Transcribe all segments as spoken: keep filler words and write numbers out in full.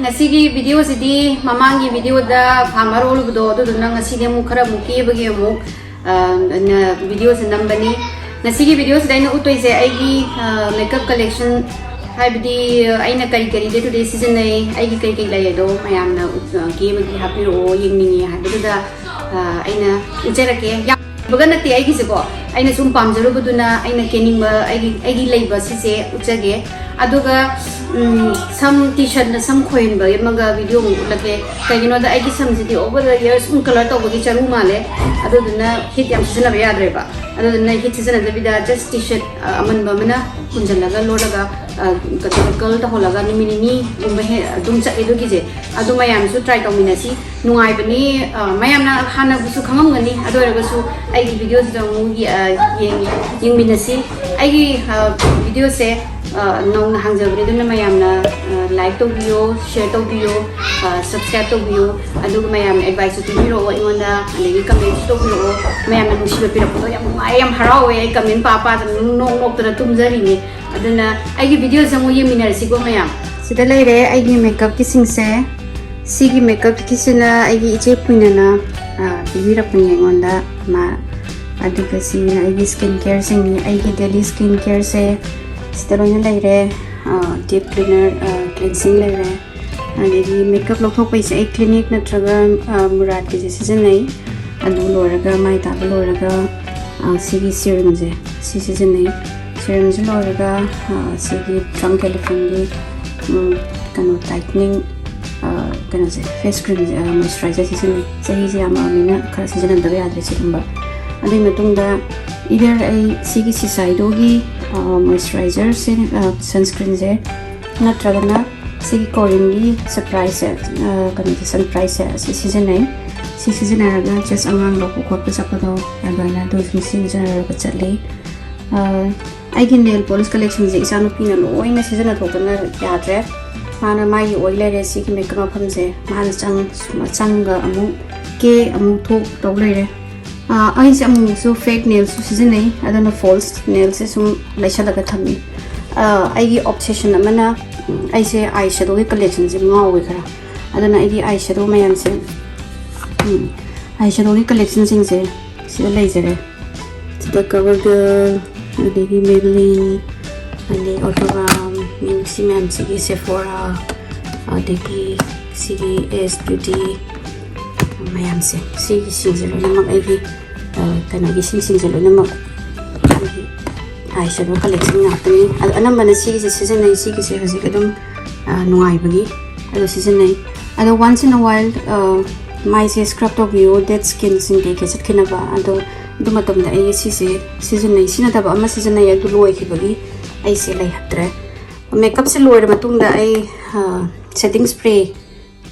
ꯉꯁꯤꯒꯤ ꯚꯤꯗꯤꯑꯣꯁꯤꯗꯤ ꯃꯃꯥꯡꯒꯤ ꯚꯤꯗꯤꯑꯣꯗ ꯐꯥꯔꯃꯔ ꯑꯣꯜꯂꯨꯕꯗꯣ, ꯑꯗꯨꯗꯨꯅ ꯉꯁꯤꯗꯤ ꯑꯃꯨꯛ ꯈꯔ ꯑꯃꯨꯛ ꯀꯦꯕꯒꯤ ꯑꯃꯨꯛ, ꯑ, ꯅ-, ꯚꯤꯗꯤꯑꯣꯁꯦ ꯅꯝꯕꯅꯤ꯫ ꯉꯁꯤꯒꯤ ꯚꯤꯗꯤꯑꯣꯁꯤꯗ ꯑꯩꯅ ꯎꯠꯇꯣꯏꯁꯦ ꯑꯩꯒꯤ, ꯑ, ꯃꯦꯀꯞ ꯀꯂꯦꯛꯁꯟ, ꯍꯥꯏꯕꯗꯤ ꯑꯩꯅ ꯀꯔꯤ ꯀꯔꯤ day to day ꯁꯤꯖꯤꯟꯅꯩ, ꯑꯩꯒꯤ ꯀꯔꯤ ꯀꯔꯤ ꯂꯩ, ꯑꯗꯣ ꯃꯌꯥꯝꯅ ꯎꯠ-, ꯑ, ꯀꯦꯕꯒꯤ ꯍꯥꯞꯄꯤꯔꯛꯑꯣ, ꯌꯦꯡꯅꯤꯡꯉꯦ ꯍꯥꯏꯕꯗꯨꯗ, ꯑ, ꯑꯩꯅ ꯎꯠꯆꯔꯛꯀꯦ꯫ ꯌꯥꯝꯕꯒ ꯅꯠꯇꯦ ꯑꯩꯒꯤꯁꯦꯀꯣ, ꯑꯩꯅ ꯁꯨꯝ ꯄꯥꯝꯖꯔꯨꯕꯗꯨꯅ ꯑꯩꯅ ꯀꯦꯅꯤꯡꯕ ꯑꯩꯒꯤ, ꯑꯩꯒꯤ ꯂꯩꯕ ꯁꯤꯁꯦ ꯎꯠꯆꯒꯦ꯫ ꯑꯗꯨꯒ, ꯎꯝ, ꯁꯝ ꯇꯤ ꯁꯔꯠꯅ ꯁꯝ ꯈꯣꯏꯍꯟꯕ ꯑꯃꯒ ꯚꯤꯗꯤꯑꯣ ꯑꯃꯨꯛ ꯎꯠꯂꯛꯀꯦ꯫ ꯀꯩꯒꯤꯅꯣꯗ ꯑꯩꯒꯤ ꯁꯝꯁꯤꯗꯤ over the years ꯁꯨꯝ ꯀꯂꯔ ꯇꯧꯕꯒꯤ ꯆꯔꯨ ꯃꯥꯜꯂꯦ, ꯑꯗꯨꯗꯨꯅ ꯍꯤꯠ ꯌꯥꯝ ꯁꯤꯖꯤꯟꯅꯕ ꯌꯥꯗ꯭ꯔꯦꯕ꯫ ꯑꯗꯨꯗꯨꯅ ꯍꯤꯠ ꯁꯤꯖꯤꯟꯅꯗꯕꯤꯗ just ꯇꯤ ꯁꯔꯠ, ꯑ, ꯑꯃꯟꯕ ꯑꯃꯅ ꯄꯨꯟꯁꯤꯜꯂꯒ ꯂꯣꯜꯂꯒ, ꯑ, ꯀꯩꯅꯣ, ꯀꯔꯜ ꯇꯧꯍꯜꯂꯒ ꯅꯨꯃꯤꯠ ꯅꯤꯅꯤꯒꯨꯝꯕ ꯍꯦ-, ꯑꯗꯨꯝ ꯆꯠꯂꯦ ꯑꯗꯨꯒꯤꯁꯦ꯫ ꯑꯗꯨ ꯃꯌꯥꯝꯁꯨ ꯇ꯭ꯔꯥꯏ ꯇꯧꯃꯤꯟꯅꯁꯤ꯫ ꯅꯨꯡꯉꯥꯏꯕꯅꯤ꯫ ꯑ, ꯃꯌꯥꯝꯅ ꯍꯥꯟꯅꯕꯨꯁꯨ ꯈꯪꯉꯝꯒꯅꯤ, ꯑꯗꯨ ꯑꯣꯏꯔꯒꯁꯨ ꯑꯩꯒꯤ ꯚꯤꯗꯤꯑꯣꯁꯤꯗ ꯑꯃꯨꯛ ꯌꯦ-, ꯑ, ꯌꯦꯡ-, ꯌꯦꯡꯃꯤꯟꯅꯁꯤ꯫ ꯑꯩꯒꯤ, ꯑ, ꯚꯤꯗꯤꯑꯣꯁꯦ, ꯑ, ꯅꯧꯅ ꯍꯥꯡꯖꯕꯅꯤ, ꯑꯗꯨꯅ ꯃꯌꯥꯝꯅ, ꯑ, ꯂꯥꯏꯛ ꯇꯧꯕꯤꯌꯣ, ꯁꯤꯌꯔ ꯇꯧꯕꯤꯌꯣ, ꯑ, ꯁꯕꯁꯀ꯭ꯔꯥꯏꯕ ꯇꯧꯕꯤꯌꯣ, ꯑꯗꯨꯒ ꯃꯌꯥꯝꯅ ꯑꯦꯗꯚꯥꯏꯁꯁꯨ ꯄꯤꯕꯤꯔꯛꯑꯣ ꯑꯩꯉꯣꯟꯗ, ꯑꯗꯒꯤ ꯀꯃꯦꯟꯁꯨ ꯇꯧꯕꯤꯔꯛꯑꯣ꯫ ꯃꯌꯥꯝꯅ ꯅꯨꯡꯁꯤꯕ ꯄꯤꯔꯛꯄꯗꯣ ꯌꯥꯝ ꯅꯨꯡꯉꯥꯏ, ꯌꯥꯝ ꯍꯔꯥꯎꯋꯦ꯫ ꯑꯩ ꯀꯃꯦꯟ ꯄꯥ ꯄꯥꯗꯅ ꯑꯗꯨꯝ ꯅꯣꯛ ꯅꯣꯛꯇꯅ ꯇꯨꯝꯖꯔꯤꯅꯦ꯫ ꯑꯗꯨꯅ ꯑꯩꯒꯤ ꯚꯤꯗꯤꯑꯣꯁꯦ ꯑꯃꯨꯛ ꯌꯦꯡꯃꯤꯟꯅꯔꯁꯤꯀꯣ ꯃꯌꯥꯝ꯫ ꯁꯤꯗ ꯂꯩꯔꯦ ꯑꯩꯒꯤ ꯃꯦꯀꯞꯀꯤꯁꯤꯡꯁꯦ꯫ ꯁꯤꯒꯤ ꯃꯦꯀꯞꯀꯤꯁꯤꯅ ꯑꯩꯒꯤ ꯏꯆꯦ ꯄꯨꯏꯅꯅ, ꯑ, ꯄꯤꯕꯤꯔꯛꯄꯅꯤ ꯑꯩꯉꯣꯟꯗ꯫ ꯃꯥ, ꯑꯗꯨꯒ ꯁꯤꯅ ꯑꯩꯒꯤ ꯁ꯭ꯀꯤꯟ ꯀꯦꯌꯔꯁꯤꯡꯅꯤ꯫ ꯑꯩꯒꯤ ꯗꯦꯂꯤ ꯁ꯭ꯀꯤꯟ ꯀꯦꯌꯔꯁꯦ ꯁꯤꯗ ꯂꯣꯏꯅ ꯂꯩꯔꯦ꯫ ꯑ, ꯗꯤꯞ ꯀ꯭ꯂꯤꯅꯔ, ꯑ, ꯀ꯭ꯂꯤꯟꯁꯤꯡ ꯂꯩꯔꯦ꯫ ꯑꯗꯒꯤ ꯃꯦꯀꯞ ꯂꯧꯊꯣꯛꯄꯩꯁꯦ ꯑꯩ ꯀ꯭ꯂꯤꯅꯤꯛ ꯅꯠꯇ꯭ꯔꯒ, ꯑ, ꯃꯨꯔꯥꯠꯀꯤꯁꯦ ꯁꯤꯖꯤꯟꯅꯩ꯫ ꯑꯗꯨ ꯂꯣꯏꯔꯒ, ꯃꯥꯏ ꯇꯥꯕ ꯂꯣꯏꯔꯒ, ꯑ, ꯁꯤꯒꯤ ꯁꯤꯔꯝꯁꯦ ꯁꯤ ꯁꯤꯖꯤꯟꯅꯩ꯫ ꯁꯤꯔꯝꯁꯦ ꯂꯣꯏꯔꯒ, ꯑ, ꯁꯤꯒꯤ ꯇ꯭ꯔꯪꯛ ꯑꯦꯂꯤꯐꯦꯟꯒꯤ, ꯎꯝ, ꯀꯩꯅꯣ, ꯇꯥꯏꯠꯅꯤꯡ, ꯑ, ꯀꯩꯅꯣꯁꯦ, ꯐꯦꯁ ꯀ꯭ꯔꯤꯝꯁꯦ, ꯑ, ꯃꯣꯏꯆꯔꯥꯏꯖꯔ ꯁꯤꯖꯤꯟꯅꯩ꯫ ꯆꯍꯤꯁꯦ ꯌꯥꯝꯃꯛꯑꯕꯅꯤꯅ ꯈꯔ ꯁꯤꯖꯤꯟꯅꯗꯕ ꯌꯥꯗ꯭ꯔꯦ ꯁꯤꯒꯨꯝꯕ꯫ ꯑꯗꯨꯒꯤ ꯃꯇꯨꯡꯗ either ꯑꯩ ꯁꯤꯒꯤ ꯁꯤꯁꯥꯏꯗꯣꯒꯤ, ꯑ, ꯃꯣꯏꯆꯔꯥꯏꯖꯔꯁꯦ, ꯑ, ꯁꯟꯁꯀ꯭ꯔꯤꯟꯁꯦ, ꯅꯠꯇ꯭ꯔꯒꯅ ꯁꯤꯒꯤ ꯀꯣꯔꯤꯟꯒꯤ ꯁꯟꯄ꯭ꯔꯥꯏꯁꯁꯦ, ꯑ, ꯀꯩꯅꯣꯁꯦ, ꯁꯟꯄ꯭ꯔꯥꯏꯁꯁꯦ ꯑꯁꯤ ꯁꯤꯖꯤꯟꯅꯩ꯫ ꯁꯤ ꯁꯤꯖꯤꯟꯅꯔꯒ just ꯑꯉꯥꯡ ꯂꯧꯕ ꯈꯣꯠꯄ ꯆꯠꯄꯗꯣ ꯑꯗꯨꯃꯥꯏꯅ ꯑꯗꯨ ꯁꯨꯝ ꯁꯤꯖꯤꯟꯅꯔꯒ ꯆꯠꯂꯤ꯫ ꯑ, ꯑꯩꯒꯤ ꯅꯦꯜ ꯄꯣꯂꯤꯁ ꯀꯂꯦꯛꯁꯟꯁꯦ ꯏꯆꯥꯅꯨꯄꯤꯅ ꯂꯣꯏꯅ ꯁꯤꯖꯤꯟꯅꯊꯣꯛꯇꯅ ꯌꯥꯗ꯭ꯔꯦ꯫ ꯃꯥꯅ ꯃꯥꯒꯤ ꯑꯣꯏ ꯂꯩꯔꯦ ꯁꯤꯒꯤ ꯃꯦꯀꯞ ꯃꯐꯝꯁꯦ꯫ ꯃꯥꯅ ꯆꯪ-, ꯆꯪꯒ ꯑꯃꯨꯛ ꯀꯦ ꯑꯃꯨꯛ ꯊꯣꯛ ꯇꯧ ꯂꯩꯔꯦ꯫ ꯑ, ꯑꯩꯁꯦ ꯑꯃꯨꯛꯁꯨ ꯐꯦꯛ ꯅꯦꯜꯁꯨ ꯁꯤꯖꯤꯟꯅꯩ, ꯑꯗꯨꯅ ꯐꯣꯜꯁ ꯅꯦꯜꯁꯦ ꯁꯨꯝ ꯂꯩꯁꯜꯂꯒ ꯊꯝꯃꯤ꯫ ꯑ, ꯑꯩꯒꯤ ꯑꯣꯕꯁꯦꯁꯟ ꯑꯃꯅ ꯑꯩꯁꯦ ꯑꯥꯏ ꯁꯦꯗꯣꯒꯤ ꯀꯂꯦꯛꯁꯟꯁꯦ ꯉꯥꯎꯋꯦ ꯈꯔ꯫ ꯑꯗꯨꯅ ꯑꯩꯒꯤ ꯑꯥꯏ ꯁꯦꯗꯣ ꯃꯌꯥꯝꯁꯦ, ꯎꯝ, ꯑꯥꯏ ꯁꯦꯗꯣꯒꯤ ꯀꯂꯦꯛꯁꯟꯁꯤꯡꯁꯦ ꯁꯤꯗ ꯂꯩꯖꯔꯦ꯫ ꯁꯤꯗ ꯀꯕꯔ ꯒꯔꯜ, ꯑꯗꯒꯤ ꯃꯦꯕꯂꯤꯟ, ꯑꯗꯩ ꯑꯣꯇꯣꯒ꯭ꯔꯥꯝ, ꯁꯤ ꯃꯌꯥꯝꯁꯤꯒꯤ ꯁꯦꯐꯣꯔꯥ, ꯑꯗꯒꯤ ꯁꯤꯒꯤ ꯑꯦꯁ ꯕ꯭ꯌꯨꯇꯤ ꯃꯌꯥꯝꯁꯦ, ꯁꯤꯒꯤꯁꯤꯡꯁꯦ ꯂꯣꯏꯅꯃꯛ ꯑꯩꯒꯤ, ꯑ, ꯀꯩꯅꯣꯒꯤ, ꯁꯤꯁꯤꯡꯁꯦ ꯂꯣꯏꯅꯃꯛ ꯑꯩꯒꯤ ꯑꯥꯏ ꯁꯦꯗꯣ ꯀꯂꯦꯛꯁꯟ ꯉꯥꯛꯇꯅꯤ꯫ ꯑꯗꯣ ꯑꯅꯝꯕꯅ ꯁꯤꯒꯤꯁꯦ ꯁꯤꯖꯤꯟꯅꯩ, ꯁꯤꯒꯤꯁꯦ ꯍꯧꯖꯤꯛ ꯑꯗꯨꯝ, ꯑ, ꯅꯨꯡꯉꯥꯏꯕꯒꯤ ꯑꯗꯣ ꯁꯤꯖꯤꯟꯅꯩ꯫ ꯑꯗꯣ once in a while, ꯑ, ꯃꯥꯏꯁꯦ ꯁ꯭ꯀ꯭ꯔꯕ ꯇꯧꯕꯤꯌꯣ, ꯗꯦꯠ ꯁ꯭ꯀꯤꯟꯁꯤꯡ ꯀꯩꯀꯩ ꯆꯠꯈꯤꯅꯕ꯫ ꯑꯗꯣ ꯑꯗꯨ ꯃꯇꯝꯗ ꯑꯩ ꯁꯤꯁꯦ ꯁꯤꯖꯤꯟꯅꯩ꯫ ꯁꯤ ꯅꯠꯇꯕ ꯑꯃ ꯁꯤꯖꯤꯟꯅꯩ, ꯑꯗꯨ ꯂꯣꯏꯈꯤꯕꯒꯤ ꯑꯩꯁꯦ ꯂꯩꯍꯠꯇ꯭ꯔꯦ꯫ ꯃꯦꯀꯞꯁꯦ ꯂꯣꯏꯔ ꯃꯇꯨꯡꯗ ꯑꯩ, ꯑ, ꯁꯦꯇꯤꯡ ꯁ꯭ꯄ꯭ꯔꯦ,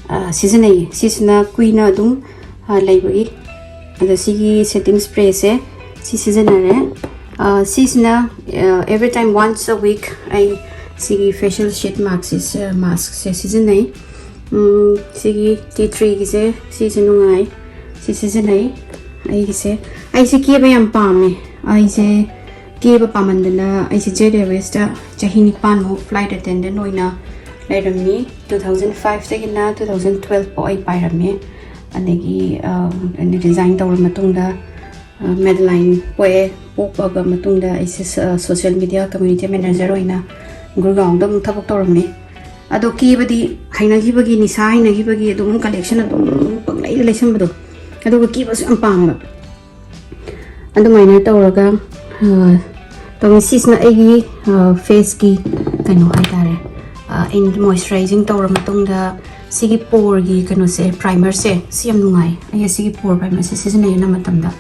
ꯑ, ꯁꯤꯖꯤꯟꯅꯩꯌꯦ꯫ ꯁꯤꯁꯤꯅ ꯀꯨꯏꯅ ꯑꯗꯨꯝ, ꯑ, ꯂꯩꯕꯒꯤ꯫ ꯑꯗꯣ ꯁꯤꯒꯤ ꯁꯦꯇꯤꯡ ꯁ꯭ꯄ꯭ꯔꯦꯁꯦ ꯁꯤ ꯁꯤꯖꯤꯟꯅꯔꯦ꯫ ꯑ, ꯁꯤꯁꯤꯅ, ꯑ, every time once a week ꯑꯩ ꯁꯤꯒꯤ facial sheet maskꯁꯦ, ꯁ-, maskꯁꯦ ꯁꯤꯖꯤꯟꯅꯩ꯫ ꯎꯝ, ꯁꯤꯒꯤ ꯇꯤ ꯊ꯭ꯔꯤꯒꯤꯁꯦ, ꯁꯤꯁꯦ ꯅꯨꯡꯉꯥꯏ, ꯁꯤ ꯁꯤꯖꯤꯟꯅꯩ꯫ ꯑꯩꯒꯤꯁꯦ, ꯑꯩꯁꯦ ꯀꯦꯕ ꯌꯥꯝ ꯄꯥꯝꯃꯦ꯫ ꯑꯩꯁꯦ ꯀꯦꯕ ꯄꯥꯝꯃꯟꯗꯅ ꯑꯩꯁꯦ ꯖꯦꯠ ꯑꯦꯌꯔꯋꯦꯁꯇ ꯆꯍꯤ ꯅꯤꯄꯥꯟꯃꯨꯛ flight attendant ꯑꯣꯏꯅ ꯂꯩꯔꯝꯃꯤ꯫ Two thousand fiveꯇꯒꯤꯅ two thousand twelve ꯐꯥꯎ ꯑꯩ ꯄꯥꯏꯔꯝꯃꯤ꯫ ꯑꯗꯒꯤ, ꯑ, ꯑꯩꯅ resign ꯇꯧꯔ ꯃꯇꯨꯡꯗ, ꯑ, ꯃꯦꯗꯂꯥꯏꯟ ꯄꯣꯛꯑꯦ꯫ ꯄꯣꯛꯄꯒ ꯃꯇꯨꯡꯗ ꯑꯩꯁꯦ ꯁ-, social media community manager ꯑꯣꯏꯅ ꯒꯨꯔꯒꯥꯎꯟꯗ ꯑꯃꯨꯛ ꯊꯕꯛ ꯇꯧꯔꯝꯃꯤ꯫ ꯑꯗꯣ ꯀꯦꯕꯗꯤ ꯍꯩꯅꯈꯤꯕꯒꯤ, ꯅꯤꯁꯥ ꯍꯩꯅꯈꯤꯕꯒꯤ ꯑꯗꯨꯝ collection ꯑꯗꯨꯝ ꯄꯪꯂꯩꯗ ꯂꯩꯁꯟꯕꯗꯣ, ꯑꯗꯨꯒ ꯀꯦꯕꯁꯨ ꯌꯥꯝ ꯄꯥꯝꯕ꯫ ꯑꯗꯨꯃꯥꯏꯅ ꯇꯧꯔꯒ, ꯑ, ꯇꯧꯅꯤ꯫ ꯁꯤꯁꯤꯅ ꯑꯩꯒꯤ, ꯑ, faceꯀꯤ ꯀꯩꯅꯣ ꯍꯥꯏꯇꯥꯔꯦ꯫ ꯑ, ꯑꯩꯅ moisturizing ꯇꯧꯔ ꯃꯇꯨꯡꯗ ꯁꯤꯒꯤ poreꯒꯤ ꯀꯩꯅꯣꯁꯦ, primerꯁꯦ, ꯁꯤ ꯌꯥꯝ ꯅꯨꯡꯉꯥꯏ꯫ ꯑꯩ ꯁꯤꯒꯤ pore primerꯁꯦ ꯁꯤꯖꯤꯟꯅꯩ ꯑꯅꯝꯕ ꯃꯇꯝꯗ꯫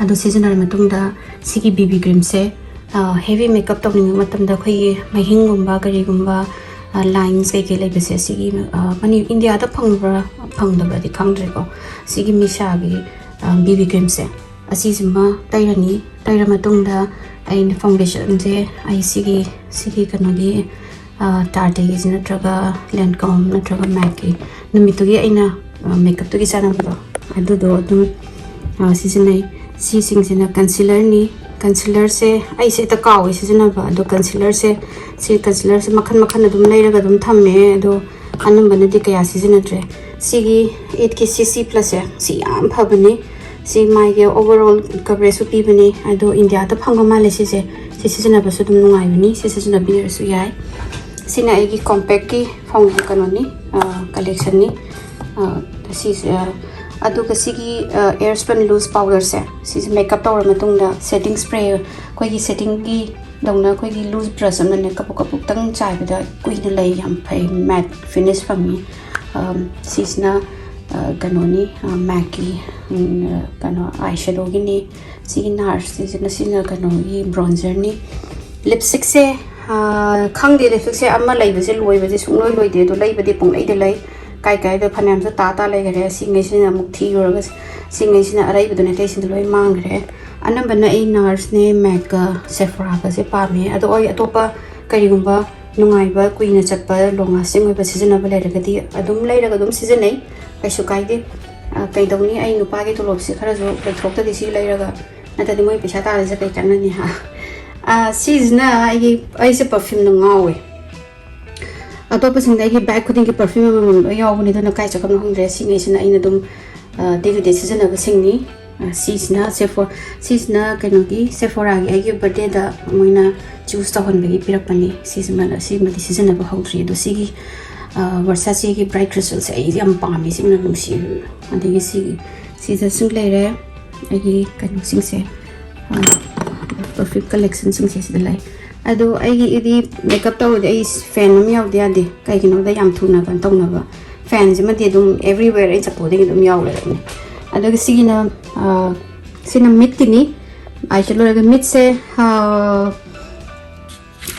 ꯑꯗꯨ ꯁꯤꯖꯤꯟꯅꯔ ꯃꯇꯨꯡꯗ ꯁꯤꯒꯤ BB creamꯁꯦ, ꯑ, heavy makeup ꯇꯧꯅꯤꯡꯕ ꯃꯇꯝꯗ ꯑꯩꯈꯣꯏꯒꯤ ꯃꯍꯤꯡꯒꯨꯝꯕ ꯀꯔꯤꯒꯨꯝꯕ, ꯑ, lines ꯀꯩꯀꯩ ꯂꯩꯕꯁꯦ ꯁꯤꯒꯤ, ꯑ, ꯃꯅꯤ-, ꯏꯟꯗꯤꯌꯥꯗ ꯐꯪꯕ꯭ꯔꯥ ꯐꯪꯗꯕ꯭ꯔꯗꯤ ꯈꯪꯗ꯭ꯔꯦꯀꯣ꯫ ꯁꯤꯒꯤ ꯃꯤꯁꯥꯒꯤ, ꯑ, BB creamꯁꯦ ꯑꯁꯤꯁꯤꯃ ꯇꯩꯔꯅꯤ꯫ ꯇꯩꯔ ꯃꯇꯨꯡꯗ ꯑꯩꯅ foundationꯁꯦ ꯑꯩ ꯁꯤꯒꯤ, ꯁꯤꯒꯤ ꯀꯩꯅꯣꯒꯤ, ꯑ, Tarteꯒꯤꯁꯤ ꯅꯠꯇ꯭ꯔꯒ Lancome ꯅꯠꯇ꯭ꯔꯒ MACꯀꯤ ꯅꯨꯃꯤꯠꯇꯨꯒꯤ ꯑꯩꯅ, ꯑ, makeupꯇꯨꯒꯤ ꯆꯥꯅꯕꯗꯣ ꯑꯗꯨꯗꯣ ꯑꯗꯨꯝ, ꯑ, ꯁꯤꯖꯤꯟꯅꯩ꯫ ꯁꯤꯁꯤꯡꯁꯤꯅ concealerꯅꯤ꯫ ꯀꯟꯁꯤꯂꯔꯁꯦ ꯑꯩꯁꯦ ꯍꯦꯛꯇ ꯀꯥꯎꯋꯦ ꯁꯤꯖꯤꯟꯅꯕ꯫ ꯑꯗꯣ ꯀꯟꯁꯤꯂꯔꯁꯦ, ꯁꯤ ꯀꯟꯁꯤꯂꯔꯁꯦ ꯃꯈꯜ ꯃꯈꯜ ꯑꯗꯨꯝ ꯂꯩꯔꯒ ꯑꯗꯨꯝ ꯊꯝꯃꯦ꯫ ꯑꯗꯣ ꯑꯅꯝꯕꯅꯗꯤ ꯀꯌꯥ ꯁꯤꯖꯤꯟꯅꯗ꯭ꯔꯦ꯫ ꯁꯤꯒꯤ ꯑꯩꯠꯀꯤ CC Plusꯁꯦ, ꯁꯤ ꯌꯥꯝ ꯐꯕꯅꯤ꯫ ꯁꯤ ꯃꯥꯒꯤ overall coverageꯁꯨ ꯄꯤꯕꯅꯤ꯫ ꯑꯗꯣ ꯏꯟꯗꯤꯌꯥꯗ ꯐꯪꯕ ꯃꯥꯜꯂꯦ ꯁꯤꯁꯦ꯫ ꯁꯤ ꯁꯤꯖꯤꯟꯅꯕꯁꯨ ꯑꯗꯨꯝ ꯅꯨꯡꯉꯥꯏꯕꯅꯤ꯫ ꯁꯤ ꯁꯤꯖꯤꯟꯅꯕꯤꯔꯁꯨ ꯌꯥꯏ꯫ ꯁꯤꯅ ꯑꯩꯒꯤ Compactꯀꯤ ꯐꯥꯎꯟ-, ꯀꯩꯅꯣꯅꯤ, collectionꯅꯤ꯫ ꯁꯤꯁꯦ, ꯑꯗꯨꯒ ꯁꯤꯒꯤ Airspun Loose Powderꯁꯦ, ꯁꯤꯁꯦ makeup ꯇꯧꯔ ꯃꯇꯨꯡꯗ setting spray, ꯑꯩꯈꯣꯏꯒꯤ settingꯒꯤ ꯗꯧꯅ ꯑꯩꯈꯣꯏꯒꯤ loose brush ꯑꯃꯅꯅꯦ ꯀꯕꯨꯛ ꯀꯕꯨꯛꯇꯪ ꯆꯥꯏꯕꯗ ꯀꯨꯏꯅ ꯂꯩ, ꯌꯥꯝ ꯐꯩ, matte finish ꯐꯪꯉꯤ꯫ ꯁꯤꯁꯤꯅ ꯀꯩꯅꯣꯅꯤ, MACꯀꯤ ꯀꯩꯅꯣ eyeshadowꯒꯤꯅꯤ꯫ ꯁꯤꯒꯤ NARSꯁꯤꯅ, ꯁꯤꯅ ꯀꯩꯅꯣꯒꯤ bronzerꯅꯤ꯫ Lipstickꯁꯦ, ꯈꯪꯗꯦ, lipstickꯁꯦ ꯑꯃ ꯂꯩꯕꯁꯦ ꯂꯣꯏꯕꯁꯦ ꯁꯨꯡꯂꯣꯏ ꯂꯣꯏꯗꯦ꯫ ꯑꯗꯣ ꯂꯩꯕꯗꯤ ꯄꯪꯂꯩꯗ ꯂꯩ, ꯀꯥꯏ ꯀꯥꯏꯗ ꯐꯅꯌꯥꯝꯁꯨ ꯇꯥ ꯇꯥ ꯂꯩꯈꯔꯦ꯫ ꯁꯤꯉꯩꯁꯤꯅ ꯑꯃꯨꯛ ꯊꯤꯔꯨꯔꯒ, ꯁꯤꯉꯩꯁꯤꯅ ꯑꯔꯩꯕꯗꯨꯅꯦ, ꯑꯇꯩꯁꯤꯡꯗꯣ ꯂꯣꯏ ꯃꯥꯡꯈ꯭ꯔꯦ꯫ ꯑꯅꯝꯕꯅ ꯑꯩ NARSꯅꯦ, MACꯀ Sephoraꯒꯁꯦ ꯄꯥꯝꯃꯦ꯫ ꯑꯗꯣ ꯑꯩ ꯑꯇꯣꯞꯄ ꯀꯔꯤꯒꯨꯝꯕ ꯅꯨꯡꯉꯥꯏꯕ, ꯀꯨꯏꯅ ꯆꯠꯄ, long lasting ꯑꯣꯏꯕ ꯁꯤꯖꯤꯟꯅꯕ ꯂꯩꯔꯒꯗꯤ ꯑꯗꯨꯝ ꯂꯩꯔꯒ ꯑꯗꯨꯝ ꯁꯤꯖꯤꯟꯅꯩ, ꯀꯩꯁꯨ ꯀꯥꯏꯗꯦ꯫ ꯀꯩꯗꯧꯅꯤ, ꯑꯩ ꯅꯨꯄꯥꯒꯤ ꯇꯣꯂꯣꯞꯁꯦ ꯈꯔꯁꯨ ꯂꯣꯏꯊꯣꯛꯇꯗꯤ ꯁꯤ ꯂꯩꯔꯒ, ꯅꯠꯇ꯭ꯔꯗꯤ ꯃꯣꯏ ꯄꯩꯁꯥ ꯇꯥꯜꯂꯤꯁꯦ ꯀꯩ ꯀꯥꯟꯅꯅꯤ, ꯍꯥ? ꯁꯤꯁꯤꯅ ꯑꯩꯒꯤ, ꯑꯩꯁꯦ perfumeꯗ ꯉꯥꯎꯋꯦ꯫ ꯑꯇꯣꯞꯄꯁꯤꯡꯗ ꯑꯩꯒꯤ bag ꯈꯨꯗꯤꯡꯒꯤ perfume ꯑꯃꯃꯝ ꯂꯣꯏ ꯌꯥꯎꯕꯅꯤ, ꯑꯗꯨꯅ ꯀꯥꯏ ꯆꯠꯈ꯭ꯔꯕꯅꯣ ꯈꯪꯗ꯭ꯔꯦ꯫ ꯁꯤꯉꯩꯁꯤꯅ ꯑꯩꯅ ꯑꯗꯨꯝ day to day ꯁꯤꯖꯤꯟꯅꯕꯁꯤꯡꯅꯤ꯫ ꯁꯤꯁꯤꯅ Sephora, ꯁꯤꯁꯤꯅ ꯀꯩꯅꯣꯒꯤ, Sephoraꯒꯤ ꯑꯩꯒꯤ birthdayꯗ ꯃꯣꯏꯅ choose ꯇꯧꯍꯟꯕꯒꯤ ꯄꯤꯔꯛꯄꯅꯤ꯫ ꯁꯤꯁꯤꯃ, ꯁꯤꯃꯗꯤ ꯁꯤꯖꯤꯟꯅꯕ ꯍꯧꯗ꯭ꯔꯤ꯫ ꯑꯗꯣ ꯁꯤꯒꯤ Versaceꯒꯤ Bright Crystalꯁꯦ ꯑꯩ ꯌꯥꯝ ꯄꯥꯝꯃꯤ, ꯁꯤꯃꯅ ꯅꯨꯡꯁꯤ꯫ ꯑꯗꯒꯤ ꯁꯤꯒꯤ, ꯁꯤꯗꯁꯨ ꯂꯩꯔꯦ ꯑꯩꯒꯤ ꯀꯩꯅꯣꯁꯤꯡꯁꯦ, perfume collectionꯁꯤꯡꯁꯦ ꯁꯤꯗ ꯂꯩ꯫ ꯑꯗꯣ ꯑꯩꯒꯤꯗꯤ makeup ꯇꯧꯔꯗꯤ ꯑꯩ fan ꯑꯃ ꯌꯥꯎꯗ ꯌꯥꯗꯦ꯫ ꯀꯩꯒꯤꯅꯣꯗ ꯌꯥꯝ ꯊꯨꯅ ꯀꯩꯅꯣ ꯇꯧꯅꯕ, fanꯁꯤꯃꯗꯤ ꯑꯗꯨꯝ everywhere ꯑꯩ ꯆꯠꯄ ꯈꯨꯗꯤꯡꯒꯤ ꯑꯗꯨꯝ ꯌꯥꯎꯔꯦ꯫ ꯑꯗꯨꯒ ꯁꯤꯒꯤꯅ, ꯁꯤꯅ ꯃꯤꯠꯀꯤꯅꯤ꯫ Eyeshadow ꯂꯣꯏꯔꯒ ꯃꯤꯠꯁꯦ,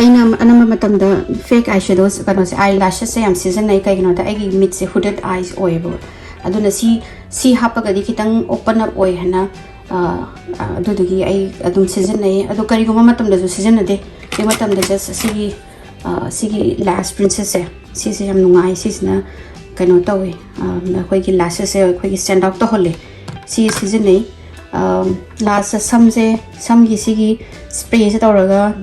ꯑꯩꯅ ꯑꯅꯝꯕ ꯃꯇꯝꯗ fake eyeshadows, ꯀꯩꯅꯣꯁꯦ, eyelashes ꯌꯥꯝ ꯁꯤꯖꯤꯟꯅꯩ꯫ ꯀꯩꯒꯤꯅꯣꯗ ꯑꯩꯒꯤ ꯃꯤꯠꯁꯦ hooded eyes ꯑꯣꯏꯌꯦꯕ꯫ ꯑꯗꯨꯅ ꯁꯤ, ꯁꯤ ꯍꯥꯞꯄꯒꯗꯤ ꯈꯤꯇꯪ open up ꯑꯣꯏ ꯍꯥꯏꯅ, ꯑꯗꯨꯗꯨꯒꯤ ꯑꯩ ꯑꯗꯨꯝ ꯁꯤꯖꯤꯟꯅꯩ꯫ ꯑꯗꯣ ꯀꯔꯤꯒꯨꯝꯕ ꯃꯇꯝꯗꯁꯨ ꯁꯤꯖꯤꯟꯅꯗꯦ꯫ ꯁꯤ ꯃꯇꯝꯗ just ꯁꯤꯒꯤ, ꯁꯤꯒꯤ Lash Princessꯁꯦ, ꯁꯤꯁꯦ ꯌꯥꯝ ꯅꯨꯡꯉꯥꯏ꯫ ꯁꯤꯁꯤꯅ ꯀꯩꯅꯣ ꯇꯧꯋꯦ, ꯑꯩꯈꯣꯏꯒꯤ lashesꯁꯦ ꯑꯩꯈꯣꯏꯒꯤ stand out ꯇꯧꯍꯜꯂꯦ꯫ ꯁꯤ ꯁꯤꯖꯤꯟꯅꯩ꯫ ꯂꯥꯁꯇ ꯁꯝꯁꯦ, ꯁꯝꯒꯤ ꯁꯤꯒꯤ ꯁ꯭ꯄ꯭ꯔꯦꯁꯦ ꯇꯧꯔꯒ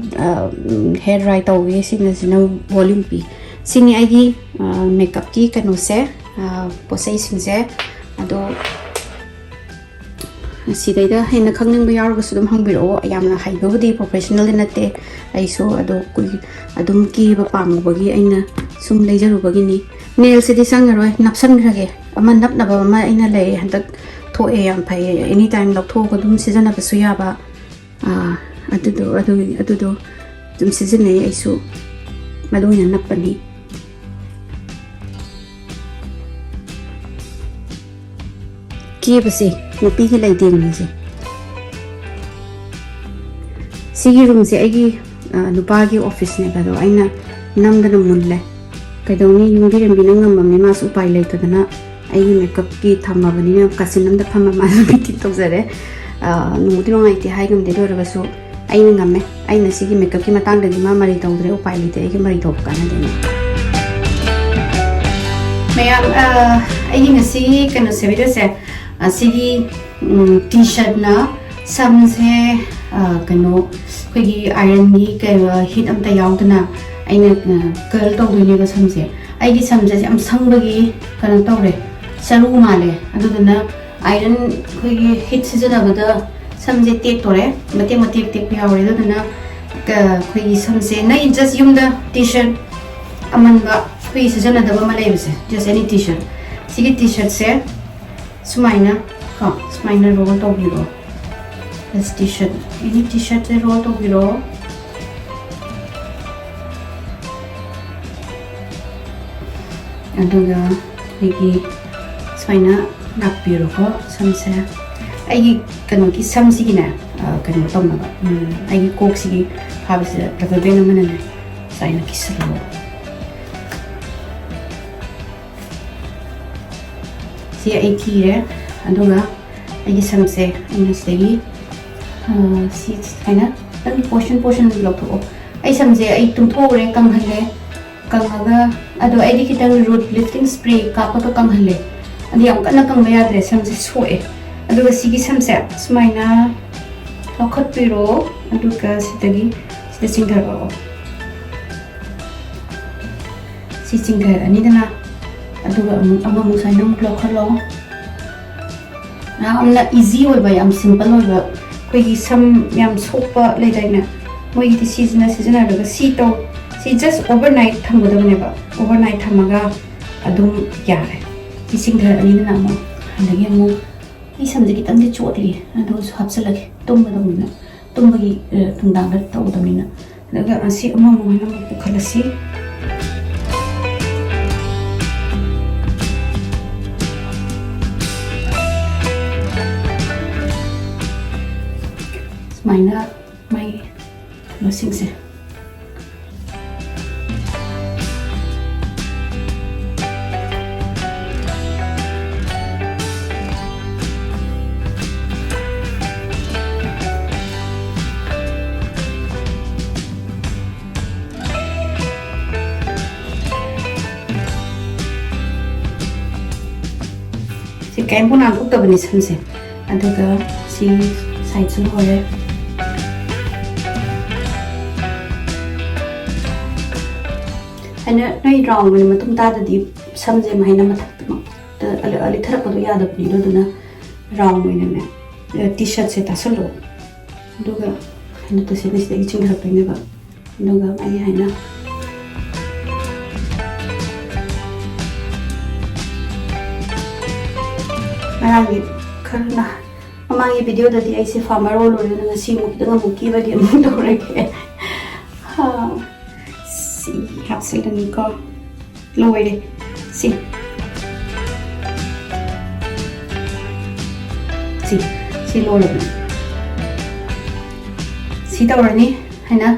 ꯍꯦꯌꯔ ꯗ꯭ꯔꯥꯏ ꯇꯧꯋꯦ꯫ ꯁꯤꯅ, ꯁꯤꯅ ꯚꯣꯂ꯭ꯌꯨꯝ ꯄꯤ꯫ ꯁꯤꯅꯤ ꯑꯩꯒꯤ ꯃꯦꯀꯞꯀꯤ ꯀꯩꯅꯣꯁꯦ, ꯄꯣꯠꯆꯩꯁꯤꯡꯁꯦ꯫ ꯑꯗꯣ ꯁꯤꯗꯩꯗ ꯍꯦꯟꯅ ꯈꯪꯅꯤꯡꯕ ꯌꯥꯎꯔꯒꯁꯨ ꯑꯗꯨꯝ ꯍꯪꯕꯤꯔꯛꯑꯣ꯫ ꯌꯥꯝꯅ ꯍꯩꯕꯕꯨꯗꯤ ꯄ꯭ꯔꯣꯐꯦꯁꯅꯦꯜꯗꯤ ꯅꯠꯇꯦ ꯑꯩꯁꯨ, ꯑꯗꯣ ꯀꯨꯏ-, ꯑꯗꯨꯝ ꯀꯦꯕ ꯄꯥꯝꯃꯨꯕꯒꯤ ꯑꯩꯅ ꯁꯨꯝ ꯂꯩꯖꯔꯨꯕꯒꯤꯅꯤ꯫ ꯅꯦꯜꯁꯤꯗꯤ ꯆꯪꯉꯔꯣꯏ, ꯅꯞꯁꯟꯈ꯭ꯔꯒꯦ꯫ ꯑꯃ ꯅꯞꯅꯕ ꯑꯃ ꯑꯩꯅ ꯂꯩ, ꯍꯟꯗꯛ ꯊꯣꯛꯑꯦ, ꯌꯥꯝ ꯐꯩꯌꯦ, ꯑꯦꯅꯤ ꯇꯥꯏꯝ ꯂꯧꯊꯣꯛꯑꯒ ꯑꯗꯨꯝ ꯁꯤꯖꯤꯟꯅꯕꯁꯨ ꯌꯥꯕ꯫ ꯑꯥ, ꯑꯗꯨꯗꯣ, ꯑꯗꯨ, ꯑꯗꯨꯗꯣ ꯑꯗꯨꯝ ꯁꯤꯖꯤꯟꯅꯩ ꯑꯩꯁꯨ, ꯃꯗꯨ ꯑꯣꯏꯅ ꯅꯞꯄꯅꯤ꯫ ꯀꯦꯕꯁꯦ ꯅꯨꯄꯤꯒꯤ ꯂꯩꯇꯦꯡꯅꯤꯁꯦ꯫ ꯁꯤꯒꯤ ꯔꯨꯝꯁꯦ ꯑꯩꯒꯤ, ꯑ, ꯅꯨꯄꯥꯒꯤ ꯑꯣꯐꯤꯁꯅꯦꯕ, ꯑꯗꯣ ꯑꯩꯅ ꯅꯝꯗꯅ ꯃꯨꯜꯂꯦ꯫ ꯀꯩꯗꯧꯅꯤ, ꯌꯨꯝꯕꯤꯔꯦꯝꯕꯤꯅ ꯉꯝꯃꯝꯅꯤ, ꯃꯥꯁꯨ ꯎꯄꯥꯏ ꯂꯩꯇꯗꯅ ꯑꯩꯒꯤ ꯃꯦꯀꯞꯀꯤ ꯊꯝꯃꯕꯅꯤꯅ ꯀꯥꯆꯤꯟ ꯑꯃꯗ ꯐꯝꯃ ꯃꯥꯁꯨ ꯃꯤꯇꯤꯡ ꯇꯧꯖꯔꯦ꯫ ꯑ, ꯅꯨꯡꯕꯨꯗꯤ ꯅꯨꯡꯉꯥꯏꯇꯦ ꯍꯥꯏ ꯉꯝꯗꯦ, ꯑꯗꯨ ꯑꯣꯏꯔꯒꯁꯨ ꯑꯩꯅ ꯉꯝꯃꯦ꯫ ꯑꯩꯅ ꯁꯤꯒꯤ ꯃꯦꯀꯞꯀꯤ ꯃꯇꯥꯡꯗꯗꯤ ꯃꯥ ꯃꯔꯩ ꯇꯧꯗ꯭ꯔꯦ, ꯎꯄꯥꯏ ꯂꯩꯇꯦ, ꯑꯩꯒꯤ ꯃꯔꯩ ꯇꯧꯕ ꯀꯥꯟꯅꯗꯦꯅ꯫ ꯃꯌꯥꯝ, ꯑ, ꯑꯩꯒꯤ ꯉꯁꯤꯒꯤ ꯀꯩꯅꯣꯁꯦ, ꯚꯤꯗꯤꯑꯣꯁꯦ, ꯑ, ꯁꯤꯒꯤ, ꯎꯝ, ꯇꯤ ꯁꯔꯠꯅ ꯁꯝꯁꯦ, ꯑ, ꯀꯩꯅꯣ, ꯑꯩꯈꯣꯏꯒꯤ ꯑꯥꯏꯔꯟꯒꯤ ꯀꯩꯅꯣ, ꯍꯤꯠ ꯑꯝꯇ ꯌꯥꯎꯗꯅ ꯑꯩꯅ, ꯑ, ꯀꯔꯜ ꯇꯧꯗꯣꯏꯅꯦꯕ ꯁꯝꯁꯦ꯫ ꯑꯩꯒꯤ ꯁꯝꯁꯦ ꯌꯥꯝ ꯁꯪꯕꯒꯤ ꯀꯩꯅꯣ ꯇꯧꯔꯦ, ꯆꯔꯨ ꯃꯥꯜꯂꯦ꯫ ꯑꯗꯨꯗꯨꯅ ꯑꯥꯏꯔꯟ ꯑꯩꯈꯣꯏꯒꯤ ꯍꯤꯠ ꯁꯤꯖꯤꯟꯅꯕꯗ ꯁꯝꯁꯦ ꯇꯦꯛꯇꯣꯔꯦ, ꯃꯇꯦꯛ ꯃꯇꯦꯛ ꯇꯦꯛꯄ ꯌꯥꯎꯔꯦ꯫ ꯑꯗꯨꯗꯨꯅ ꯀ-, ꯑꯩꯈꯣꯏꯒꯤ ꯁꯝꯁꯦ, ꯅꯣꯏ just ꯌꯨꯝꯗ ꯇꯤ ꯁꯔꯠ ꯑꯃꯟꯕ ꯑꯩꯈꯣꯏꯒꯤ ꯁꯤꯖꯤꯟꯅꯗꯕ ꯑꯃ ꯂꯩꯕꯁꯦ, just any ꯇꯤ ꯁꯔꯠ, ꯁꯤꯒꯤ ꯇꯤ ꯁꯔꯠꯁꯦ ꯁꯨꯃꯥꯏꯅ, ꯀꯣ, ꯁꯨꯃꯥꯏꯅ ꯔꯣꯜ ꯇꯧꯕꯤꯔꯣ꯫ Just T shirt, any T ꯁꯔꯠꯁꯦ ꯔꯣꯜ ꯇꯧꯕꯤꯔꯣ꯫ ꯑꯗꯨꯒ ꯑꯩꯈꯣꯏꯒꯤ ꯁꯨꯃꯥꯏꯅ ꯂꯥꯛꯄꯤꯔꯣꯀꯣ ꯁꯝꯁꯦ꯫ ꯑꯩꯒꯤ ꯀꯩꯅꯣꯒꯤ ꯁꯝꯁꯤꯒꯤꯅꯦ, ꯑ, ꯀꯩꯅꯣ ꯇꯧꯅꯕ, ꯎꯝ, ꯑꯩꯒꯤ ꯀꯣꯛꯁꯤꯒꯤ ꯐꯥꯕꯁꯤꯗ ꯔꯕꯔ ꯕꯦꯟ ꯑꯃꯅꯅꯦ ꯁꯨꯃꯥꯏꯅ ꯀꯤꯁꯜꯂꯣ꯫ ꯁꯤ ꯑꯩ ꯀꯤꯔꯦ꯫ ꯑꯗꯨꯒ ꯑꯩꯒꯤ ꯁꯝꯁꯦ ꯑꯩꯅ ꯁꯤꯗꯒꯤ, ꯑ, ꯁꯤ ꯁꯨꯃꯥꯏꯅ ꯈꯤꯇꯪ ꯄꯣꯔꯁꯟ ꯄꯣꯔꯁꯟ ꯂꯧꯊꯣꯛꯑꯣ꯫ ꯑꯩ ꯁꯝꯁꯦ ꯑꯩ ꯇꯨꯡꯊꯣꯛꯎꯔꯦ, ꯀꯪꯍꯜꯂꯦ꯫ ꯀꯪꯉꯒ, ꯑꯗꯣ ꯑꯩꯗꯤ ꯈꯤꯇꯪ ꯔꯨꯠ ꯂꯤꯐꯇꯤꯡ ꯁ꯭ꯄ꯭ꯔꯦ ꯀꯥꯞꯄꯒ ꯀꯪꯍꯜꯂꯦ꯫ ꯑꯗꯨ ꯌꯥꯝ ꯀꯟꯅ ꯀꯪꯕ ꯌꯥꯗ꯭ꯔꯦ, ꯁꯝꯁꯦ ꯁꯣꯛꯑꯦ꯫ ꯑꯗꯨꯒ ꯁꯤꯒꯤ ꯁꯝꯁꯦ ꯁꯨꯃꯥꯏꯅ ꯂꯧꯈꯠꯄꯤꯔꯣ, ꯑꯗꯨꯒ ꯁꯤꯗꯒꯤ ꯁꯤꯗ ꯆꯤꯡꯊꯔꯛꯑꯣ꯫ ꯁꯤ ꯆꯤꯡꯊꯔꯛꯑꯅꯤꯗꯅ, ꯑꯗꯨꯒ ꯑꯃꯨꯛ ꯑꯃꯃꯨꯛ ꯁꯨꯃꯥꯏꯅ ꯑꯃꯨꯛ ꯂꯧꯈꯠꯂꯣ꯫ ꯌꯥꯝꯅ ꯏꯖꯤ ꯑꯣꯏꯕ, ꯌꯥꯝ ꯁꯤꯝꯄꯜ ꯑꯣꯏꯕ, ꯑꯩꯈꯣꯏꯒꯤ ꯁꯝ ꯌꯥꯝ ꯁꯣꯛꯄ ꯂꯩꯗꯥꯏꯅꯦ, ꯃꯣꯏꯒꯤꯗꯤ ꯁꯤꯁꯤꯅ ꯁꯤꯖꯤꯟꯅꯔꯒ ꯁꯤ ꯇꯧ, ꯁꯤ ꯖꯁ ꯑꯣꯚꯔꯅꯥꯏꯠ ꯊꯝꯒꯗꯕꯅꯦꯕ꯫ ꯑꯣꯚꯔꯅꯥꯏꯠ ꯊꯝꯃꯒ ꯑꯗꯨꯝ ꯌꯥꯔꯦ꯫ ꯁꯤ ꯆꯤꯡꯊꯔꯛꯑꯅꯤꯗꯅ ꯑꯃꯨꯛ, ꯑꯗꯒꯤ ꯑꯃꯨꯛ ꯑꯩ ꯁꯝꯁꯦ ꯈꯤꯇꯪꯗꯤ ꯆꯣꯠꯂꯤ, ꯑꯗꯨ ꯑꯣꯏꯔꯁꯨ ꯍꯥꯞꯆꯤꯜꯂꯒꯦ, ꯇꯨꯝꯒꯗꯕꯅꯤꯅ, ꯇꯨꯝꯕꯒꯤ, ꯑ, ꯅꯨꯡꯗꯥꯡꯗ ꯇꯧꯒꯗꯕꯅꯤꯅ꯫ ꯑꯗꯨꯒ ꯑꯁꯤ ꯑꯃꯃꯨꯛ ꯍꯥꯏꯅ ꯑꯃꯨꯛ ꯄꯨꯈꯠꯂꯁꯤ꯫ ꯁꯨꯃꯥꯏꯅ ꯃꯥꯒꯤ ꯀꯩꯅꯣꯁꯤꯡꯁꯦ꯫ ꯁꯤ ꯀꯔꯤꯝꯐꯥꯎ ꯅꯥꯟꯊꯣꯛꯇꯕꯅꯤ ꯁꯝꯁꯦ꯫ ꯑꯗꯨꯒ ꯁꯤ ꯁꯥꯏꯠꯁꯨ ꯂꯣꯏꯔꯦ꯫ ꯍꯥꯏꯅ ꯅꯣꯏ ꯔꯥꯎꯟ ꯑꯣꯏꯅ ꯃꯇꯨꯡ ꯇꯥꯗꯗꯤ ꯁꯝꯁꯦ ꯃꯍꯩꯅ ꯃꯊꯛꯇ ꯑꯂꯤ-, ꯂꯤꯊꯔꯛꯄꯗꯣ ꯌꯥꯗꯕꯅꯤ, ꯑꯗꯨꯗꯨꯅ ꯔꯥꯎꯟ ꯑꯣꯏꯅꯅꯦ, ꯇꯤ ꯁꯥꯔꯠꯁꯦ ꯇꯥꯁꯜꯂꯣ꯫ ꯑꯗꯨꯒ ꯍꯟꯗꯛꯇ ꯁꯤꯗꯩꯁꯤꯗꯒꯤ ꯆꯤꯡꯊꯔꯛꯇꯣꯏꯅꯦꯕ꯫ ꯑꯗꯨꯒ ꯑꯩ ꯍꯥꯏꯅ ꯉꯔꯥꯡꯒꯤ ꯈꯔ ꯅꯍꯥꯟ ꯃꯃꯥꯡꯒꯤ ꯚꯤꯗꯤꯑꯣꯗꯗꯤ ꯑꯩꯁꯦ ꯐꯥꯔꯃꯔ ꯑꯣꯜꯂꯨꯔꯦ, ꯑꯗꯨꯅ ꯉꯁꯤ ꯑꯃꯨꯛ ꯈꯤꯇꯪ ꯑꯃꯨꯛ ꯀꯦꯕꯒꯤ ꯑꯃꯨꯛ ꯇꯧꯔꯒꯦ꯫ ꯍꯥ, ꯁꯤ ꯍꯥꯞꯆꯤꯜꯂꯅꯤꯀꯣ꯫ ꯂꯣꯏꯔꯦ꯫ ꯁꯤ, ꯁꯤ, ꯁꯤ ꯂꯣꯏꯔꯕꯅꯤ꯫ ꯁꯤ ꯇꯧꯔꯅꯤ ꯍꯥꯏꯅ꯫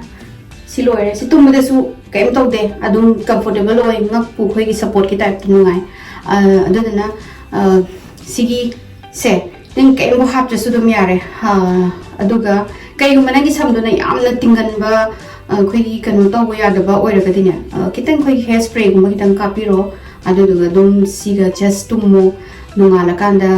ꯁꯤ ꯂꯣꯏꯔꯦ꯫ ꯁꯤ ꯇꯨꯝꯕꯗꯁꯨ ꯀꯩꯝ ꯇꯧꯗꯦ, ꯑꯗꯨꯝ ꯀꯝꯐꯣꯔꯇꯦꯕꯜ ꯑꯣꯏ꯫ ꯉꯛꯄꯨ ꯑꯩꯈꯣꯏꯒꯤ ꯁꯞꯄꯣꯔꯠꯀꯤ ꯇꯥꯏꯞꯇ ꯅꯨꯡꯉꯥꯏ꯫ ꯑ, ꯑꯗꯨꯗꯨꯅ, ꯑ, ꯁꯤꯒꯤ ꯁꯦ ꯅꯪ ꯀꯩꯝꯕꯨ ꯍꯥꯞꯇ꯭ꯔꯁꯨ ꯑꯗꯨꯝ ꯌꯥꯔꯦ꯫ ꯑ, ꯑꯗꯨꯒ ꯀꯩꯒꯨꯝꯕ ꯅꯪꯒꯤ ꯁꯝꯗꯨꯅ ꯌꯥꯝꯅ ꯇꯤꯡꯒꯟꯕ, ꯑ, ꯑꯩꯈꯣꯏꯒꯤ ꯀꯩꯅꯣ ꯇꯧꯕ ꯌꯥꯗꯕ ꯑꯣꯏꯔꯒꯗꯤꯅꯦ, ꯑ, ꯈꯤꯇꯪ ꯑꯩꯈꯣꯏꯒꯤ ꯍꯦꯌꯔ ꯁ꯭ꯄ꯭ꯔꯦꯒꯨꯝꯕ ꯈꯤꯇꯪ ꯀꯥꯞꯄꯤꯔꯣ꯫ ꯑꯗꯨꯗꯨꯒ ꯑꯗꯨꯝ ꯁꯤꯒ ꯖꯁ ꯇꯨꯝꯃꯣ꯫ ꯅꯣꯡꯉꯥꯜꯂꯀꯥꯟꯗ,